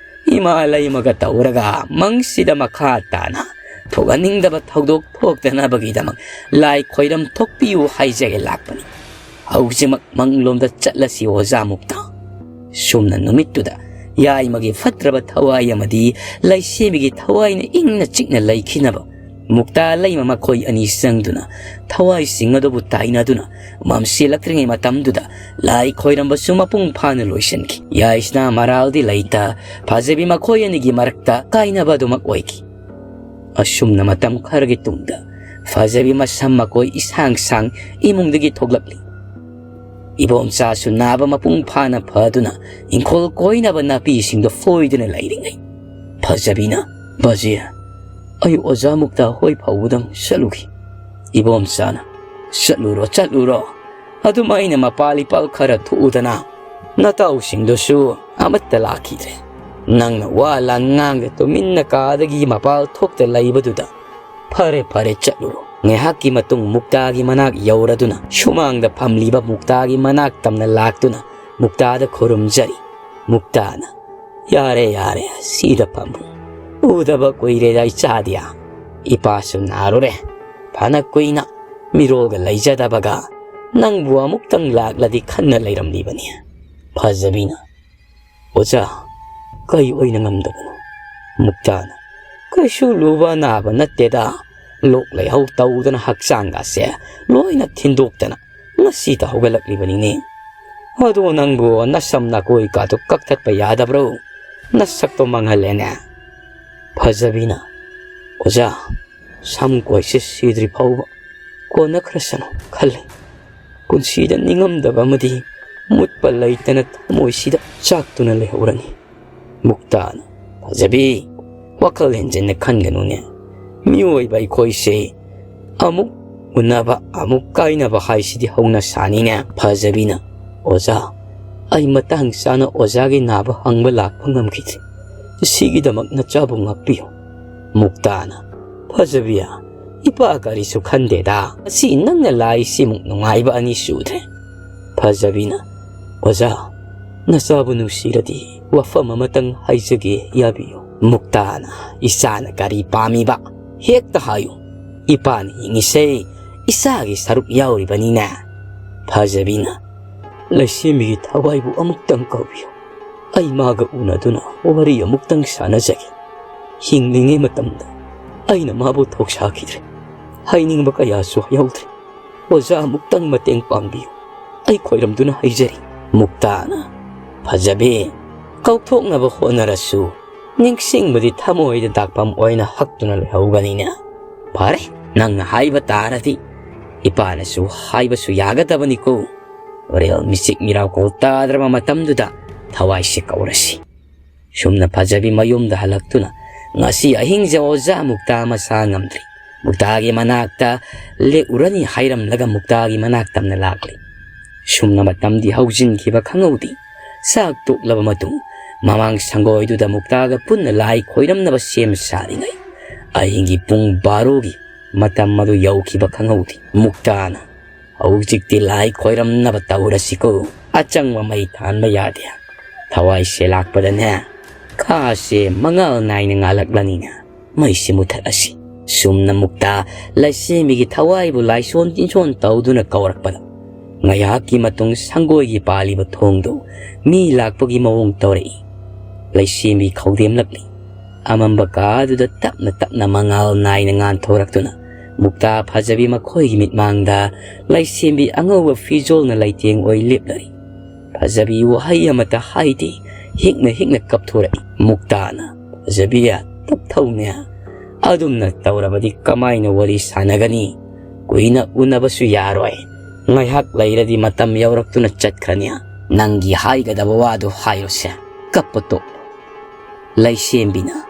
ꯏꯃꯥ ꯂꯩꯃꯒ ꯇꯧꯔꯒ ꯃꯪꯁꯤꯗ ꯃꯈꯥ ꯇꯥꯅ ꯊꯣꯛꯍꯟꯅꯤꯡꯗꯕ ꯊꯧꯗꯣꯛ ꯊꯣꯛꯇꯅꯕꯒꯤꯗꯃꯛ ꯂꯥꯏ ꯈꯣꯏꯔꯝ ꯊꯣꯛꯄꯤꯌꯨ ꯍꯥꯏꯖꯒꯦ ꯂꯥꯛꯄꯅꯤ꯫ ꯍꯧꯖꯤꯛꯃꯛ ꯃꯪꯂꯣꯝꯗ ꯆꯠꯂꯁꯤ ꯑꯣꯖꯥ ꯃꯨꯛꯇꯥ꯫" ꯁꯨꯝꯅ ꯅꯨꯃꯤꯠꯇꯨꯗ ꯌꯥꯏꯃꯒꯤ ꯐꯠꯇ꯭ꯔꯕ ꯊꯋꯥꯏ ꯑꯃꯗꯤ ꯂꯩꯁꯦꯝꯕꯤꯒꯤ ꯊꯋꯥꯏꯅ ꯏꯪꯅ ꯆꯤꯛꯅ ꯂꯩꯈꯤꯅꯕ ꯃꯨꯛꯇꯥ ꯂꯩꯃ ꯃꯈꯣꯏ ꯑꯅꯤ ꯆꯪꯗꯨꯅ ꯊꯋꯥꯏꯁꯤꯡ ꯑꯗꯨꯕꯨ ꯇꯥꯏꯅꯗꯨꯅ ꯃꯝꯁꯤꯜꯂꯛꯇ꯭ꯔꯤꯉꯩ ꯃꯇꯝꯗꯨꯗ ꯂꯥꯏ ꯈꯣꯏꯔꯝꯕꯁꯨ ꯃꯄꯨꯡ ꯐꯥꯅ ꯂꯣꯏꯁꯤꯟꯈꯤ꯫ ꯌꯥꯏꯁꯅꯥ ꯃꯔꯥꯜꯗꯤ ꯂꯩꯇ ꯐꯖꯕꯤ ꯃꯈꯣꯏ ꯑꯅꯤꯒꯤ ꯃꯔꯛꯇ ꯀꯥꯏꯅꯕ ꯑꯗꯨꯃꯛ ꯑꯣꯏꯈꯤ꯫ ꯑꯁꯨꯝꯅ ꯃꯇꯝ ꯈꯔꯒꯤ ꯇꯨꯡꯗ ꯐꯖꯕꯤ ꯃꯁꯝ ꯃꯀꯣꯏ ꯏꯁꯥꯡ ꯁꯥꯡ ꯏꯃꯨꯡꯗꯒꯤ ꯊꯣꯛꯂꯛꯂꯤ꯫ ꯏꯕꯣꯝꯆꯥꯁꯨ ꯅꯥꯕ ꯃꯄꯨꯡ ꯐꯥꯅ ꯐꯗꯨꯅ ꯏꯪꯈꯣꯜ ꯀꯣꯏꯅꯕ ꯅꯥꯄꯤꯁꯤꯡꯗꯣ ꯐꯣꯏꯗꯨꯅ ꯂꯩꯔꯤꯉꯩ ꯐꯖꯕꯤꯅ, "ꯕꯥꯖꯤ, ꯑꯩ ꯑꯣꯖꯥ ꯃꯨꯛꯇꯥ ꯍꯣꯏ ꯐꯥꯎꯕꯗꯪ ꯆꯠꯂꯨꯈꯤ꯫" ꯏꯕꯣꯝꯆꯥꯅ, "ꯆꯠꯂꯨꯔꯣ, ꯆꯠꯂꯨꯔꯣ, ꯑꯗꯨꯝ ꯑꯩꯅ ꯃꯄꯥꯜ ꯏꯄꯥꯜ ꯈꯔ ꯊꯣꯛꯎꯗꯅ꯫ ꯅꯇꯥꯎꯁꯤꯡꯗꯨꯁꯨ ꯑꯃꯠꯇ ꯂꯥꯛꯈꯤꯗ꯭ꯔꯦ꯫ ꯅꯪꯅ ꯋꯥ ꯂꯥꯟ ꯉꯥꯡꯗ ꯇꯨꯃꯤꯟꯅ ꯀꯥꯗꯒꯤ ꯃꯄꯥꯜ ꯊꯣꯛꯇ ꯂꯩꯕꯗꯨꯗ ꯐꯔꯦ, ꯐꯔꯦ, ꯆꯠꯂꯨꯔꯣ꯫" ꯉꯥꯏꯍꯥꯛꯀꯤ ꯃꯇꯨꯡ ꯃꯨꯛꯇꯥꯒꯤ ꯃꯅꯥꯛ ꯌꯧꯔꯗꯨꯅ ꯁꯨꯃꯥꯡꯗ ꯐꯝꯂꯤꯕ ꯃꯨꯛꯇꯥꯒꯤ ꯃꯅꯥꯛ ꯇꯝꯅ ꯂꯥꯛꯇꯨꯅ ꯃꯨꯛꯇꯥꯗ ꯈꯨꯔꯨꯝꯖꯔꯤ꯫ ꯃꯨꯛꯇꯥꯅ, "ꯌꯥꯔꯦ, ꯌꯥꯔꯦ, ꯁꯤꯗ ꯐꯝꯃꯨ꯫ ꯎꯗꯕ ꯀꯨꯏꯔꯦꯗ ꯏꯆꯥꯗꯤ꯫ ꯏꯄꯥꯁꯨ ꯅꯥꯔꯨꯔꯦ꯫ ꯐꯅ ꯀꯨꯏꯅ ꯃꯤꯔꯣꯜꯒ ꯂꯩꯖꯗꯕꯒ ꯅꯪꯕꯨ ꯑꯃꯨꯛꯇꯪ ꯂꯥꯛꯂꯗꯤ ꯈꯟꯅ ꯂꯩꯔꯝꯂꯤꯕꯅꯤ꯫" ꯐꯖꯕꯤꯅ, "ꯑꯣꯖꯥ, ꯀꯩ ꯑꯣꯏꯅ ꯉꯝꯗꯕꯅꯣ?" ꯃꯨꯛꯇꯥꯅ, "ꯀꯩꯁꯨ ꯂꯨꯕ ꯑꯅꯥꯕ ꯅꯠꯇꯦꯗ꯫ ꯂꯣꯛ ꯂꯩꯍꯧ ꯇꯧꯗꯅ ꯍꯛꯆꯥꯡꯒꯁꯦ ꯂꯣꯏꯅ ꯊꯤꯟꯗꯣꯛꯇꯅ ꯉꯁꯤꯇ ꯍꯧꯒꯠꯂꯛꯂꯤꯕꯅꯤꯅꯦ꯫ ꯑꯗꯣ ꯅꯪꯕꯨ ꯅꯁꯝ ꯅꯀꯣꯏ ꯀꯥꯗꯨ ꯀꯛꯊꯠꯄ ꯌꯥꯗꯕ꯭ꯔꯣ? ꯅꯁꯛꯇꯣ ꯃꯥꯡꯍꯜꯂꯦꯅꯦ꯫" ꯐꯖꯕꯤꯅ, "ꯑꯣꯖꯥ, ꯁꯝ ꯀꯣꯏꯁꯦ ꯁꯤꯗ꯭ꯔꯤ ꯐꯥꯎꯕ ꯀꯣꯟꯅꯈ꯭ꯔꯁꯅꯨ ꯈꯜꯂꯤ꯫ ꯄꯨꯟꯁꯤꯗ ꯅꯤꯡꯉꯝꯗꯕ ꯑꯃꯗꯤ ꯃꯨꯠꯄ ꯂꯩꯇꯅ ꯊꯃꯣꯏꯁꯤꯗ ꯆꯥꯛꯇꯨꯅ ꯂꯩꯍꯧꯔꯅꯤ꯫" ꯃꯨꯛꯇꯥꯅ, "ꯐꯖꯕꯤ, ꯋꯥꯈꯜ ꯍꯦꯟꯖꯤꯟꯅ ꯈꯟꯒꯅꯨꯅꯦ꯫ ꯃꯤꯑꯣꯏꯕ ꯑꯩꯈꯣꯏꯁꯦ ꯑꯃꯨꯛ ꯎꯅꯕ, ꯑꯃꯨꯛ ꯀꯥꯏꯅꯕ ꯍꯥꯏꯁꯤꯗꯤ ꯍꯧꯅ ꯁꯥꯅꯤꯅꯦ꯫" ꯐꯖꯕꯤꯅ, "ꯑꯣꯖꯥ, ꯑꯩ ꯃꯇꯥꯡ ꯆꯥꯅ ꯑꯣꯖꯥꯒꯤ ꯅꯥꯕ ꯍꯪꯕ ꯂꯥꯛꯄ ꯉꯝꯈꯤꯗ꯭ꯔꯦ꯫ ꯁꯤꯒꯤꯗꯃꯛ ꯅꯆꯥꯕꯨ ꯉꯥꯛꯄꯤꯌꯨ꯫" ꯃꯨꯛꯇꯥꯅ, "ꯐꯖꯕꯤ, ꯏꯄꯥ ꯀꯔꯤꯁꯨ ꯈꯟꯗꯦꯗ꯫ ꯑꯁꯤ ꯅꯪꯅ ꯂꯥꯛꯏꯁꯤꯃꯨꯛ ꯅꯨꯡꯉꯥꯏꯕ ꯑꯅꯤ ꯁꯨꯗ꯭ꯔꯦ꯫" ꯐꯖꯕꯤꯅ, "ꯑꯣꯖꯥ, ꯅꯆꯥꯕꯨ ꯅꯨꯡꯁꯤꯔꯗꯤ ꯋꯥꯐꯝ ꯑꯃꯇꯪ ꯍꯥꯏꯖꯒꯦ, ꯌꯥꯕꯤꯌꯨ꯫" ꯃꯨꯛꯇꯥꯅ, "ꯏꯆꯥꯅ ꯀꯔꯤ ꯄꯥꯝꯃꯤꯕ? ꯍꯦꯛꯇ ꯍꯥꯏꯌꯨ꯫ ꯏꯄꯥꯅ ꯍꯤꯡꯉꯤꯁꯦ ꯏꯆꯥꯒꯤ ꯁꯔꯨꯛ ꯌꯥꯎꯔꯤꯕꯅꯤꯅꯦ꯫" ꯐꯖꯕꯤꯅ, "ꯂꯩꯁꯦꯝꯕꯤꯒꯤ ꯊꯋꯥꯏꯕꯨ ꯑꯃꯨꯛꯇꯪ ꯀꯧꯕꯤꯌꯨ꯫ ꯑꯩ ꯃꯥꯒ ꯎꯅꯗꯨꯅ ꯋꯥꯔꯤ ꯑꯃꯨꯛꯇꯪ ꯁꯥꯟꯅꯖꯒꯦ꯫ ꯍꯤꯡꯂꯤꯉꯩ ꯃꯇꯝꯗ ꯑꯩꯅ ꯃꯥꯕꯨ ꯊꯧꯁꯥꯈꯤꯗ꯭ꯔꯦ꯫ ꯍꯥꯏꯅꯤꯡꯕ ꯀꯌꯥꯁꯨ ꯍꯥꯏꯍꯧꯗ꯭ꯔꯦ꯫ ꯑꯣꯖꯥ ꯑꯃꯨꯛꯇꯪ ꯃꯇꯦꯡ ꯄꯥꯡꯕꯤꯌꯨ꯫ ꯑꯩ ꯈꯣꯏꯔꯝꯗꯨꯅ ꯍꯥꯏꯖꯔꯤ꯫ ꯃꯨꯛꯇꯥꯅ, "ꯐꯖꯕꯤ, ꯀꯥꯎꯊꯣꯛꯅꯕ ꯍꯣꯠꯅꯔꯁꯨ ꯅꯤꯡꯁꯤꯡꯕꯗꯤ ꯊꯃꯣꯏꯗ ꯗꯥꯛꯐꯝ ꯑꯣꯏꯅ ꯍꯛꯇꯨꯅ ꯂꯩꯍꯧꯒꯅꯤꯅꯦ꯫ ꯐꯔꯦ, ꯅꯪꯅ ꯍꯥꯏꯕ ꯇꯥꯔꯗꯤ ꯏꯄꯥꯅꯁꯨ ꯍꯥꯏꯕꯁꯨ ꯌꯥꯒꯗꯕꯅꯤꯀꯣ꯫ ꯍꯣꯔꯦꯜ ꯃꯤꯆꯤꯛ ꯃꯤꯔꯥꯎꯈꯣꯜ ꯇꯥꯗ꯭ꯔꯕ ꯃꯇꯝꯗꯨꯗ ꯊꯋꯥꯏꯁꯦ ꯀꯧꯔꯁꯤ꯫" ꯁꯨꯝꯅ ꯐꯖꯕꯤ ꯃꯌꯨꯝꯗ ꯍꯜꯂꯛꯇꯨꯅ ꯉꯁꯤ ꯑꯍꯤꯡꯁꯦ ꯑꯣꯖꯥ ꯃꯨꯛꯇꯥ ꯃꯁꯥ ꯉꯝꯗ꯭ꯔꯤ꯫ ꯃꯨꯛꯇꯥꯒꯤ ꯃꯅꯥꯛꯇ ꯂꯦꯛꯎꯔꯅꯤ ꯍꯥꯏꯔꯝꯂꯒ ꯃꯨꯛꯇꯥꯒꯤ ꯃꯅꯥꯛ ꯇꯝꯅ ꯂꯥꯛꯂꯤ꯫ ꯁꯨꯝꯅ ꯃꯇꯝꯗꯤ ꯍꯧꯖꯤꯟꯈꯤꯕ ꯈꯪꯍꯧꯗꯦ꯫ ꯆꯥꯛ ꯇꯣꯛꯂꯕ ꯃꯇꯨꯡ ꯃꯃꯥꯡ ꯁꯪꯒꯣꯏꯗꯨꯗ ꯃꯨꯛꯇꯥꯒ ꯄꯨꯟꯅ ꯂꯥꯏ ꯈꯣꯏꯔꯝꯅꯕ ꯁꯦꯝ ꯁꯥꯔꯤꯉꯩ ꯑꯍꯤꯡꯒꯤ ꯄꯨꯡ ꯕꯥꯔꯣꯒꯤ ꯃꯇꯝ ꯑꯗꯨ ꯌꯧꯈꯤꯕ ꯈꯪꯍꯧꯗꯦ꯫ ꯃꯨꯛꯇꯥꯅ, "ꯍꯧꯖꯤꯛꯇꯤ ꯂꯥꯏ ꯈꯣꯏꯔꯝꯅꯕ ꯇꯧꯔꯁꯤꯀꯣ꯫ ꯑꯆꯪꯕ ꯃꯩ ꯊꯥꯟꯕ ꯌꯥꯗꯦ꯫ ꯊꯋꯥꯏꯁꯦ ꯂꯥꯛꯄꯗꯅꯦ, ꯈꯥꯁꯦ ꯃꯉꯥꯜ ꯅꯥꯏꯅ ꯉꯥꯜꯂꯛꯂꯅꯤꯅ ꯃꯩꯁꯦ ꯃꯨꯊꯠꯂꯁꯤ꯫" ꯁꯨꯝꯅ ꯃꯨꯛꯇꯥ ꯂꯩꯁꯦꯝꯕꯤꯒꯤ ꯊꯋꯥꯏꯕꯨ ꯂꯥꯏꯁꯣꯟ ꯇꯤꯟꯁꯣꯟ ꯇꯧꯗꯨꯅ ꯀꯧꯔꯛꯄꯗ, ꯉꯥꯏꯍꯥꯛꯀꯤ ꯃꯇꯨꯡ ꯁꯪꯒꯣꯏꯒꯤ ꯄꯥꯜꯂꯤꯕ ꯊꯣꯡꯗꯨ ꯃꯤ ꯂꯥꯛꯄꯒꯤ ꯃꯑꯣꯡ ꯇꯧꯔꯛꯏ꯫ ꯂꯩꯁꯦꯝꯕꯤ ꯈꯧꯗꯦꯝꯂꯛꯂꯤ꯫ ꯑꯃꯝꯕ ꯀꯥꯗꯨꯗ ꯇꯞꯅ ꯇꯞꯅ ꯃꯉꯥꯜ ꯅꯥꯏꯅ ꯉꯥꯟꯊꯣꯔꯛꯇꯨꯅ ꯃꯨꯛꯇꯥ ꯐꯖꯕꯤ ꯃꯈꯣꯏꯒꯤ ꯃꯤꯠꯃꯥꯡꯗ ꯂꯩꯁꯦꯝꯕꯤ ꯑꯉꯧꯕ ꯐꯤꯖꯣꯜꯅ ꯂꯩꯇꯦꯡ ꯑꯣꯏ ꯂꯦꯞꯂꯔꯤ꯫ ꯐꯖꯕꯤ ꯋꯥꯍꯩ ꯑꯃꯠꯇ ꯍꯥꯏꯗꯦ, ꯍꯤꯛꯅ ꯍꯤꯛꯅ ꯀꯞꯊꯣꯔꯛꯏ꯫ ꯃꯨꯛꯇꯥꯅ, "ꯐꯖꯕꯤ, ꯇꯞꯊꯧꯅꯦ꯫ ꯑꯗꯨꯝꯅ ꯇꯧꯔꯕꯗꯤ ꯀꯃꯥꯏꯅ ꯋꯥꯔꯤ ꯁꯥꯟꯅꯒꯅꯤ? ꯀꯨꯏꯅ ꯎꯅꯕꯁꯨ ꯌꯥꯔꯣꯏ꯫ ꯉꯥꯏꯍꯥꯛ ꯂꯩꯔꯗꯤ ꯃꯇꯝ ꯌꯧꯔꯛꯇꯨꯅ ꯆꯠꯈ꯭ꯔꯅꯤ꯫ ꯅꯪꯒꯤ ꯍꯥꯏꯒꯗꯕ ꯋꯥꯗꯨ ꯍꯥꯏꯔꯣꯁꯦ꯫ ꯀꯞꯄ ꯇꯣꯛ꯫" ꯂꯩꯁꯦꯝꯕꯤꯅ,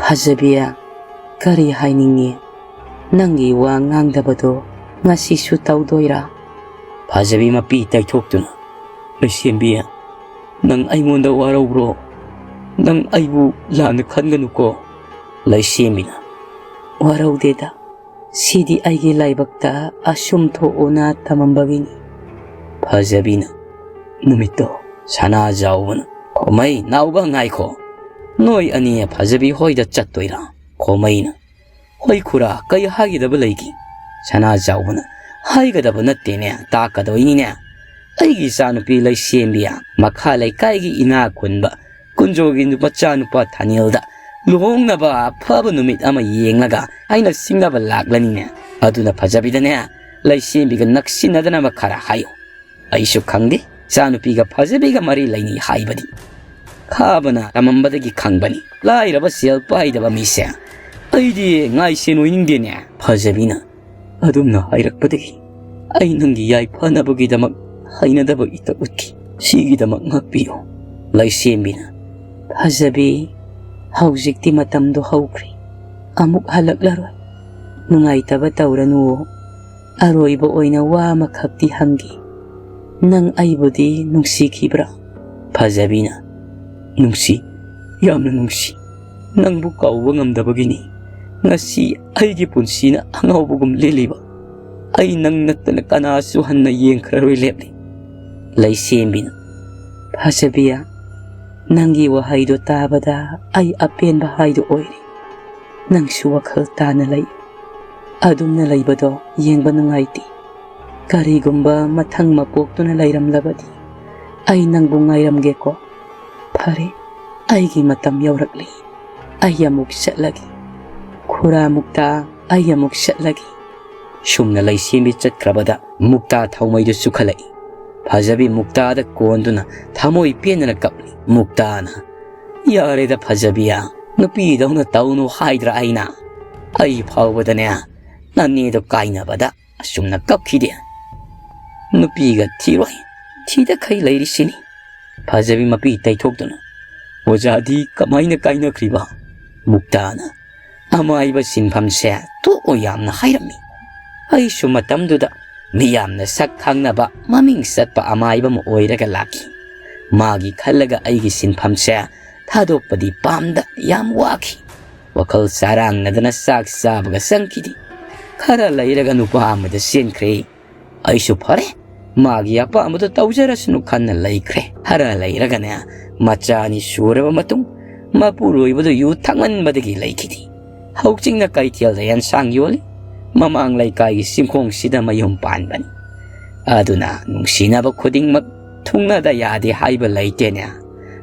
"ꯐꯖꯕꯤ, ꯀꯔꯤ ꯍꯥꯏꯅꯤꯡꯉꯤ? ꯅꯪꯒꯤ ꯋꯥ ꯉꯥꯡꯗꯕꯗꯣ ꯉꯁꯤꯁꯨ ꯇꯧꯗꯣꯏꯔꯥ?" ꯐꯖꯕꯤ ꯃꯄꯤ ꯇꯩꯊꯣꯛꯇꯨꯅ, "ꯂꯩꯁꯦꯝꯕꯤ, ꯅꯪ ꯑꯩꯉꯣꯟꯗ ꯋꯥꯔꯧꯕ꯭ꯔꯣ? ꯅꯪ ꯑꯩꯕꯨ ꯂꯥꯟꯅ ꯈꯟꯒꯅꯨꯀꯣ꯫" ꯂꯩꯁꯦꯝꯕꯤꯅ, "ꯋꯥꯔꯧꯗꯦꯗ, ꯁꯤꯗꯤ ꯑꯩꯒꯤ ꯂꯥꯏꯕꯛꯇ ꯑꯁꯨꯝ ꯊꯣꯛꯎꯅ ꯇꯝꯃꯝꯕꯒꯤꯅꯤ꯫" ꯐꯖꯕꯤꯅ, "ꯅꯨꯃꯤꯠꯇꯣ꯫" ꯁꯅꯥꯖꯥꯎꯕꯅ, "ꯈꯣꯃꯩ, ꯅꯥꯎꯕ, ꯉꯥꯏꯈꯣ꯫ ꯅꯣꯏ ꯑꯅꯤ ꯐꯖꯕꯤ ꯍꯣꯏꯗ ꯆꯠꯇꯣꯏꯔꯥ?" ꯈꯣꯃꯩꯅ, "ꯍꯣꯏ ꯈꯨꯔꯥ, ꯀꯩ ꯍꯥꯏꯒꯗꯕ ꯂꯩꯒꯦ?" ꯁꯅꯥꯖꯥꯎꯕꯅ, "ꯍꯥꯏꯒꯗꯕ ꯅꯠꯇꯦꯅꯦ, ꯇꯥꯛꯀꯗꯣꯏꯅꯤꯅꯦ꯫ ꯑꯩꯒꯤ ꯏꯆꯥꯅꯨꯄꯤ ꯂꯩꯁꯦꯝꯕꯤ ꯃꯈꯥ ꯂꯩꯀꯥꯏꯒꯤ ꯏꯅꯥꯛ ꯈꯨꯟꯕ ꯀꯨꯟꯖꯣꯒꯤ ꯃꯆꯥꯅꯨꯄꯥ ꯊꯥꯅꯤꯜꯗ ꯂꯨꯍꯣꯡꯅꯕ ꯑꯐꯕ ꯅꯨꯃꯤꯠ ꯑꯃ ꯌꯦꯡꯂꯒ ꯑꯩꯅ ꯁꯤꯡꯅꯕ ꯂꯥꯛꯂꯅꯤꯅꯦ꯫ ꯑꯗꯨꯅ ꯐꯖꯕꯤꯗꯅꯦ, ꯂꯩꯁꯦꯝꯕꯤꯒ ꯅꯛꯁꯤꯟꯅꯗꯅꯕ ꯈꯔ ꯍꯥꯏꯌꯨ꯫ ꯑꯩꯁꯨ ꯈꯪꯗꯦ ꯏꯆꯥꯅꯨꯄꯤꯒ ꯐꯖꯕꯤꯒ ꯃꯔꯤ ꯂꯩꯅꯩ ꯍꯥꯏꯕꯗꯤ꯫ ꯈꯥꯕꯅ ꯇꯝꯃꯝꯕꯗꯒꯤ ꯈꯪꯕꯅꯤ꯫ ꯂꯥꯏꯔꯕ ꯁꯦꯜ ꯄꯥꯏꯗꯕ ꯃꯤꯁꯦ ꯑꯩꯗꯤ ꯉꯥꯏꯁꯦꯟ ꯑꯣꯏꯅꯤꯡꯗꯦꯅꯦ꯫ ꯐꯖꯕꯤꯅ ꯑꯗꯨꯝꯅ ꯍꯥꯏꯔꯛꯄꯗꯒꯤ ꯑꯩ ꯅꯪꯒꯤ ꯌꯥꯏꯐꯅꯕꯒꯤꯗꯃꯛ ꯍꯩꯅꯗꯕ ꯏꯇꯛ ꯎꯠꯈꯤ꯫ ꯁꯤꯒꯤꯗꯃꯛ ꯉꯥꯛꯄꯤꯌꯨ꯫ ꯂꯩꯁꯦꯝꯕꯤꯅ, ꯐꯖꯕꯤ, ꯍꯧꯖꯤꯛꯇꯤ ꯃꯇꯝꯗꯣ ꯍꯧꯈ꯭ꯔꯦ꯫ ꯑꯃꯨꯛ ꯍꯜꯂꯛꯂꯔꯣꯏ꯫ ꯅꯨꯡꯉꯥꯏꯇꯕ ꯇꯧꯔꯅꯨꯋꯣ꯫ ꯑꯔꯣꯏꯕ ꯑꯣꯏꯅ ꯋꯥ ꯑꯃꯈꯛꯇꯤ ꯍꯪꯒꯦ꯫ ꯅꯪ ꯑꯩꯕꯨꯗꯤ ꯅꯨꯡꯁꯤꯈꯤꯕ꯭ꯔꯥ? ꯐꯖꯕꯤꯅ, ꯅꯨꯡꯁꯤ, ꯌꯥꯝꯅ ꯅꯨꯡꯁꯤ꯫ ꯅꯪꯕꯨ ꯀꯥꯎꯕ ꯉꯝꯗꯕꯒꯤꯅꯤ ꯉꯁꯤ ꯑꯩꯒꯤ ꯄꯨꯟꯁꯤꯅ ꯑꯉꯥꯎꯕꯒꯨꯝ ꯂꯦꯜꯂꯤꯕ꯫ ꯑꯩ ꯅꯪ ꯅꯠꯇꯅ ꯀꯅꯥꯁꯨ ꯍꯟꯅ ꯌꯦꯡꯈ꯭ꯔꯔꯣꯏ ꯂꯦꯞꯂꯤ꯫ ꯂꯩꯁꯦꯝꯕꯤꯅ, ꯐꯖꯕꯤꯌꯥ, ꯅꯪꯒꯤ ꯋꯥꯍꯩꯗꯣ ꯇꯥꯕꯗ ꯑꯩ ꯑꯄꯦꯟꯕ ꯍꯥꯏꯗꯣ ꯑꯣꯏꯔꯦ꯫ ꯅꯪꯁꯨ ꯋꯥꯈꯜ ꯇꯥꯅ ꯂꯩ꯫ ꯑꯗꯨꯝꯅ ꯂꯩꯕꯗꯣ ꯌꯦꯡꯕ ꯅꯨꯡꯉꯥꯏꯇꯦ꯫ ꯀꯔꯤꯒꯨꯝꯕ ꯃꯊꯪ ꯃꯄꯣꯛꯇꯨꯅ ꯂꯩꯔꯝꯂꯕꯗꯤ ꯑꯩ ꯅꯪꯕꯨ ꯉꯥꯏꯔꯝꯒꯦꯀꯣ꯫ ꯐꯔꯦ, ꯑꯩꯒꯤ ꯃꯇꯝ ꯌꯧꯔꯛꯂꯤ꯫ ꯑꯩ ꯑꯃꯨꯛ ꯆꯠꯂꯒꯦ꯫ ꯈꯨꯔꯥ ꯃꯨꯛꯇ, ꯑꯩ ꯑꯃꯨꯛ ꯆꯠꯂꯒꯦ꯫ ꯁꯨꯝꯅ ꯂꯩꯁꯦꯝꯕꯤ ꯆꯠꯈ꯭ꯔꯕꯗ ꯃꯨꯛꯇꯥ ꯊꯧꯃꯩꯗꯨ ꯆꯨꯈꯠꯂꯛꯏ꯫ ꯐꯖꯕꯤ ꯃꯨꯛꯇꯥꯗ ꯀꯣꯟꯗꯨꯅ ꯊꯃꯣꯏ ꯄꯦꯟꯗꯅ ꯀꯞꯂꯤ꯫ ꯃꯨꯛꯇꯥꯅ, ꯌꯥꯔꯦꯗ ꯐꯖꯕꯤꯌꯥ, ꯅꯨꯄꯤꯗꯧꯅ ꯇꯧꯅꯨ ꯍꯥꯏꯗ꯭ꯔꯥ ꯑꯩꯅ? ꯑꯩ ꯐꯥꯎꯕꯗꯅꯦ ꯅꯅꯦꯗꯣ ꯀꯥꯏꯅꯕꯗ ꯑꯁꯨꯝꯅ ꯀꯞꯈꯤꯗꯦ꯫ ꯅꯨꯄꯤꯒ ꯊꯤꯔꯣꯏ, ꯊꯤꯗꯈꯩ ꯂꯩꯔꯤꯁꯤꯅꯤ꯫ ꯐꯖꯕꯤ ꯃꯄꯤ ꯇꯩꯊꯣꯛꯇꯨꯅ, ꯑꯣꯖꯥꯗꯤ ꯀꯃꯥꯏꯅ ꯀꯥꯏꯅꯈ꯭ꯔꯤꯕ? ꯃꯨꯛꯇꯥꯅ, ꯑꯃꯥꯏꯕ ꯁꯤꯟꯐꯝꯁꯦ ꯇꯣꯛꯑꯣ ꯌꯥꯝꯅ ꯍꯥꯏꯔꯝꯃꯤ꯫ ꯑꯩꯁꯨ ꯃꯇꯝꯗꯨꯗ ꯃꯤꯌꯥꯝꯅ ꯁꯛ ꯈꯪꯅꯕ ꯃꯃꯤꯡ ꯆꯠꯄ ꯑꯃꯥꯏꯕ ꯑꯃ ꯑꯣꯏꯔꯒ ꯂꯥꯛꯈꯤ꯫ ꯃꯥꯒꯤ ꯈꯜꯂꯒ ꯑꯩꯒꯤ ꯁꯤꯟꯐꯝꯁꯦ ꯊꯥꯗꯣꯛꯄꯗꯤ ꯄꯥꯝꯗ ꯌꯥꯝ ꯋꯥꯈꯤ꯫ ꯋꯥꯈꯜ ꯆꯔꯥꯡꯅꯗꯅ ꯆꯥꯛ ꯆꯥꯕꯒ ꯆꯪꯈꯤꯗꯦ꯫ ꯈꯔ ꯂꯩꯔꯒ ꯅꯨꯄꯥ ꯑꯃꯗ ꯆꯦꯟꯈ꯭ꯔꯦ꯫ ꯑꯩꯁꯨ ꯐꯔꯦ, ꯃꯥꯒꯤ ꯑꯄꯥꯝꯕꯗꯣ ꯇꯧꯖꯔꯁꯅꯨ ꯈꯟꯅ ꯂꯩꯈ꯭ꯔꯦ꯫ ꯈꯔ ꯂꯩꯔꯒꯅꯦ, ꯃꯆꯥ ꯑꯅꯤ ꯁꯨꯔꯕ ꯃꯇꯨꯡ ꯃꯄꯨꯔꯣꯏꯕꯗꯨ ꯌꯨ ꯊꯛꯃꯟꯕꯗꯒꯤ ꯂꯩꯈꯤꯗꯦ꯫ ꯍꯧꯖꯤꯛꯅ ꯀꯩꯊꯦꯜꯗ ꯑꯦꯟꯁꯥꯡ ꯌꯣꯜꯂꯤ꯫ ꯃꯃꯥꯡ ꯂꯩꯀꯥꯏꯒꯤ ꯆꯤꯡꯈꯣꯡꯁꯤꯗ ꯃꯌꯨꯝ ꯄꯥꯟꯕꯅꯤ꯫ ꯑꯗꯨꯅ ꯅꯨꯡꯁꯤꯅꯕ ꯈꯨꯗꯤꯡꯃꯛ ꯊꯨꯡꯅꯗ ꯌꯥꯗꯦ ꯍꯥꯏꯕ ꯂꯩꯇꯦꯅꯦ꯫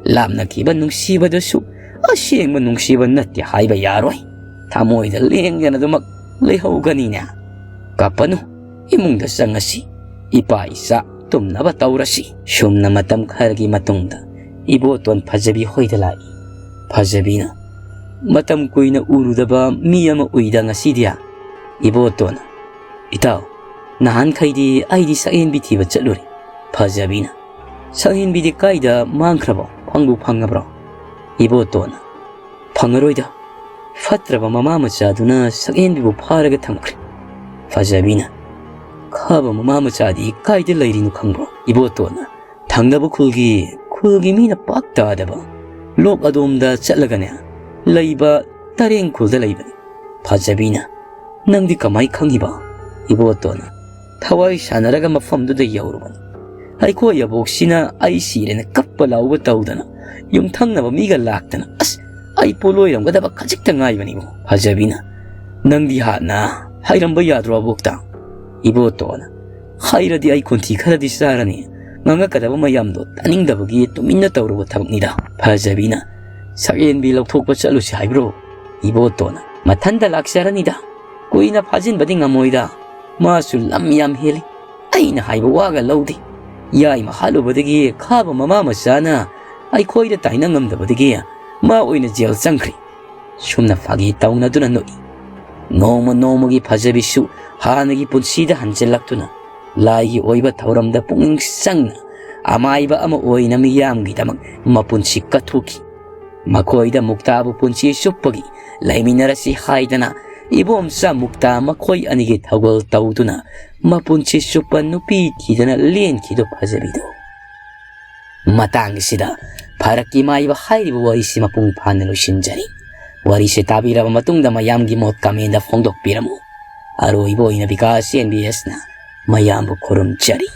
ꯂꯥꯞꯅꯈꯤꯕ ꯅꯨꯡꯁꯤꯕꯗꯨꯁꯨ ꯑꯁꯦꯡꯕ ꯅꯨꯡꯁꯤꯕ ꯅꯠꯇꯦ ꯍꯥꯏꯕ ꯌꯥꯔꯣꯏ꯫ ꯊꯃꯣꯏꯗ ꯂꯦꯡꯗꯅ ꯑꯗꯨꯃꯛ ꯂꯩꯍꯧꯒꯅꯤꯅꯦ꯫ ꯀꯞꯄꯅꯨ, ꯏꯃꯨꯡꯗ ꯆꯪꯉꯁꯤ, ꯏꯄꯥ ꯏꯆꯥ ꯇꯨꯝꯅꯕ ꯇꯧꯔꯁꯤ꯫ ꯁꯨꯝꯅ ꯃꯇꯝ ꯈꯔꯒꯤ ꯃꯇꯨꯡꯗ ꯏꯕꯣꯇꯣꯟ ꯐꯖꯕꯤ ꯍꯣꯏꯗ ꯂꯥꯛꯏ꯫ ꯐꯖꯕꯤꯅ, "ꯃꯇꯝ ꯀꯨꯏꯅ ꯎꯔꯨꯗꯕ ꯃꯤ ꯑꯃ ꯎꯏꯗ ꯉꯁꯤꯗꯤ?" ꯏꯕꯣꯇꯣꯟꯅ, "ꯏꯇꯥꯎ, ꯅꯍꯥꯟꯈꯩꯗꯤ ꯑꯩꯗꯤ ꯁꯛꯍꯦꯟꯕꯤ ꯊꯤꯕ ꯆꯠꯂꯨꯔꯦ꯫" ꯐꯖꯕꯤꯅ, "ꯁꯛꯍꯦꯟꯕꯤꯗꯤ ꯀꯥꯏꯗ ꯃꯥꯡꯈ꯭ꯔꯕꯣ? ꯐꯪꯕꯨ ꯐꯪꯉꯕ꯭ꯔꯣ?" ꯏꯕꯣꯇꯣꯟꯅ, "ꯐꯪꯉꯔꯣꯏꯗ, ꯐꯠꯇ꯭ꯔꯕ ꯃꯃꯥ ꯃꯆꯥꯗꯨꯅ ꯁꯛꯍꯦꯟꯕꯤꯕꯨ ꯐꯥꯔꯒ ꯊꯝꯈ꯭ꯔꯦ꯫" ꯐꯖꯕꯤꯅ, "ꯈꯥꯕ ꯃꯃꯥ ꯃꯆꯥꯗꯤ ꯀꯥꯏꯗ ꯂꯩꯔꯤꯅꯣ ꯈꯪꯕ꯭ꯔꯣ?" ꯏꯕꯣꯇꯣꯟꯅ, "ꯊꯪꯅꯕ ꯈꯨꯜꯒꯤ, ꯈꯨꯜꯒꯤ ꯃꯤꯅ ꯄꯥꯛ ꯇꯥꯗꯕ ꯂꯣꯛ ꯑꯗꯣꯝꯗ ꯆꯠꯂꯒꯅꯦ ꯂꯩꯕ ꯇꯔꯦꯡ ꯈꯨꯜꯗ ꯂꯩꯕꯅꯤ꯫" ꯐꯖꯕꯤꯅ, "ꯅꯪꯗꯤ ꯀꯃꯥꯏ ꯈꯪꯉꯤꯕ?" ꯏꯕꯣꯇꯣꯟꯅ, "ꯊꯋꯥꯏ ꯁꯥꯟꯅꯔꯒ ꯃꯐꯝꯗꯨꯗ ꯌꯧꯔꯨꯕꯅꯤ꯫ ꯑꯩꯈꯣꯏ ꯑꯕꯣꯛꯁꯤꯅ ꯑꯩ ꯁꯤꯔꯦꯅ ꯀꯞꯄ ꯂꯥꯎꯕ ꯇꯧꯗꯅ ꯌꯨꯝꯊꯪꯅꯕ ꯃꯤꯒ ꯂꯥꯛꯇꯅ, ꯑꯁ, ꯑꯩ ꯄꯣꯂꯣꯏꯔꯝꯒꯗꯕ ꯈꯖꯤꯛꯇ ꯉꯥꯏꯕꯅꯤꯕꯣ꯫" ꯐꯖꯕꯤꯅ, "ꯅꯪꯗꯤ ꯍꯥꯟꯅ ꯍꯥꯏꯔꯝꯕ ꯌꯥꯗ꯭ꯔꯣ ꯑꯕꯣꯛꯇ?" ꯏꯕꯣꯇꯣꯟꯅ, "ꯍꯥꯏꯔꯗꯤ ꯑꯩ ꯈꯣꯟꯊꯤ ꯈꯔꯗꯤ ꯆꯥꯔꯅꯤ꯫ ꯉꯥꯡꯉꯛꯀꯗꯕ ꯃꯌꯥꯝꯗꯣ ꯇꯥꯅꯤꯡꯗꯕꯒꯤ ꯇꯨꯃꯤꯟꯅ ꯇꯧꯔꯨꯕ ꯊꯕꯛꯅꯤꯗ꯫" ꯐꯖꯕꯤꯅ, "ꯁꯛꯍꯦꯟꯕꯤ ꯂꯧꯊꯣꯛꯄ ꯆꯠꯂꯨꯁꯤ ꯍꯥꯏꯕ꯭ꯔꯣ?" ꯏꯕꯣꯇꯣꯟꯅ, "ꯃꯊꯟꯇ ꯂꯥꯛꯆꯔꯅꯤꯗ꯫ ꯀꯨꯏꯅ ꯐꯥꯖꯤꯟꯕꯗꯤ ꯉꯝꯃꯣꯏꯗ꯫ ꯃꯥꯁꯨ ꯂꯝ ꯌꯥꯝ ꯍꯦꯜꯂꯤ꯫ ꯑꯩꯅ ꯍꯥꯏꯕ ꯋꯥꯒ ꯂꯧꯗꯦ꯫ ꯌꯥꯏꯃ ꯍꯥꯠꯂꯨꯕꯗꯒꯤ ꯈꯥꯕ ꯃꯃꯥ ꯃꯆꯥꯅ ꯑꯩꯈꯣꯏꯗ ꯇꯥꯏꯅ ꯉꯝꯗꯕꯗꯒꯤ ꯃꯥ ꯑꯣꯏꯅ ꯖꯦꯜ ꯆꯪꯈ꯭ꯔꯦ꯫" ꯁꯨꯝꯅ ꯐꯥꯒꯤ ꯇꯧꯅꯗꯨꯅ ꯅꯣꯛꯏ꯫ ꯅꯣꯡꯃ ꯅꯣꯡꯃꯒꯤ ꯐꯖꯕꯤꯁꯨ ꯍꯥꯟꯅꯒꯤ ꯄꯨꯟꯁꯤꯗ ꯍꯟꯖꯤꯜꯂꯛꯇꯨꯅ ꯂꯥꯏꯒꯤ ꯑꯣꯏꯕ ꯊꯧꯔꯝꯗ ꯄꯨꯛꯅꯤꯡ ꯆꯪꯅ ꯑꯃꯥꯏꯕ ꯑꯃ ꯑꯣꯏꯅ ꯃꯤꯌꯥꯝꯒꯤꯗꯃꯛ ꯃꯄꯨꯟꯁꯤ ꯀꯠꯊꯣꯛꯈꯤ꯫ ꯃꯈꯣꯏꯗ ꯃꯨꯛꯇꯥꯕꯨ ꯄꯨꯟꯁꯤ ꯆꯨꯞꯄꯒꯤ ꯂꯩꯃꯤꯟꯅꯔꯁꯤ ꯍꯥꯏꯗꯅ ꯏꯕꯣꯝꯆꯥ ꯃꯨꯛꯇꯥ ꯃꯈꯣꯏ ꯑꯅꯤꯒꯤ ꯊꯧꯒꯜ ꯇꯧꯗꯨꯅ ꯃꯄꯨꯟꯁꯤ ꯆꯨꯞꯄ ꯅꯨꯄꯤ ꯊꯤꯗꯅ ꯂꯦꯟꯈꯤꯗꯨ ꯐꯖꯕꯤꯗꯣ꯫ ꯃꯇꯥꯡꯁꯤꯗ ꯐꯔꯛꯀꯤ ꯃꯥꯏꯕ ꯍꯥꯏꯔꯤꯕ ꯋꯥꯔꯤꯁꯤ ꯃꯄꯨꯡ ꯐꯥꯅ ꯂꯣꯏꯁꯤꯟꯖꯔꯤ꯫ ꯋꯥꯔꯤꯁꯤ ꯇꯥꯕꯤꯔꯕ ꯃꯇꯨꯡꯗ ꯃꯌꯥꯝꯒꯤ ꯃꯣꯠ ꯀꯃꯦꯟꯗ ꯐꯣꯡꯗꯣꯛꯄꯤꯔꯝꯃꯨ꯫ ꯑꯔꯣꯏꯕ ꯑꯣꯏꯅ ꯕꯤꯀꯥꯁ ꯑꯦꯟ ꯕꯤ ꯑꯦꯁꯅ ꯃꯌꯥꯝꯕꯨ ꯈꯨꯔꯨꯝꯖꯔꯤ꯫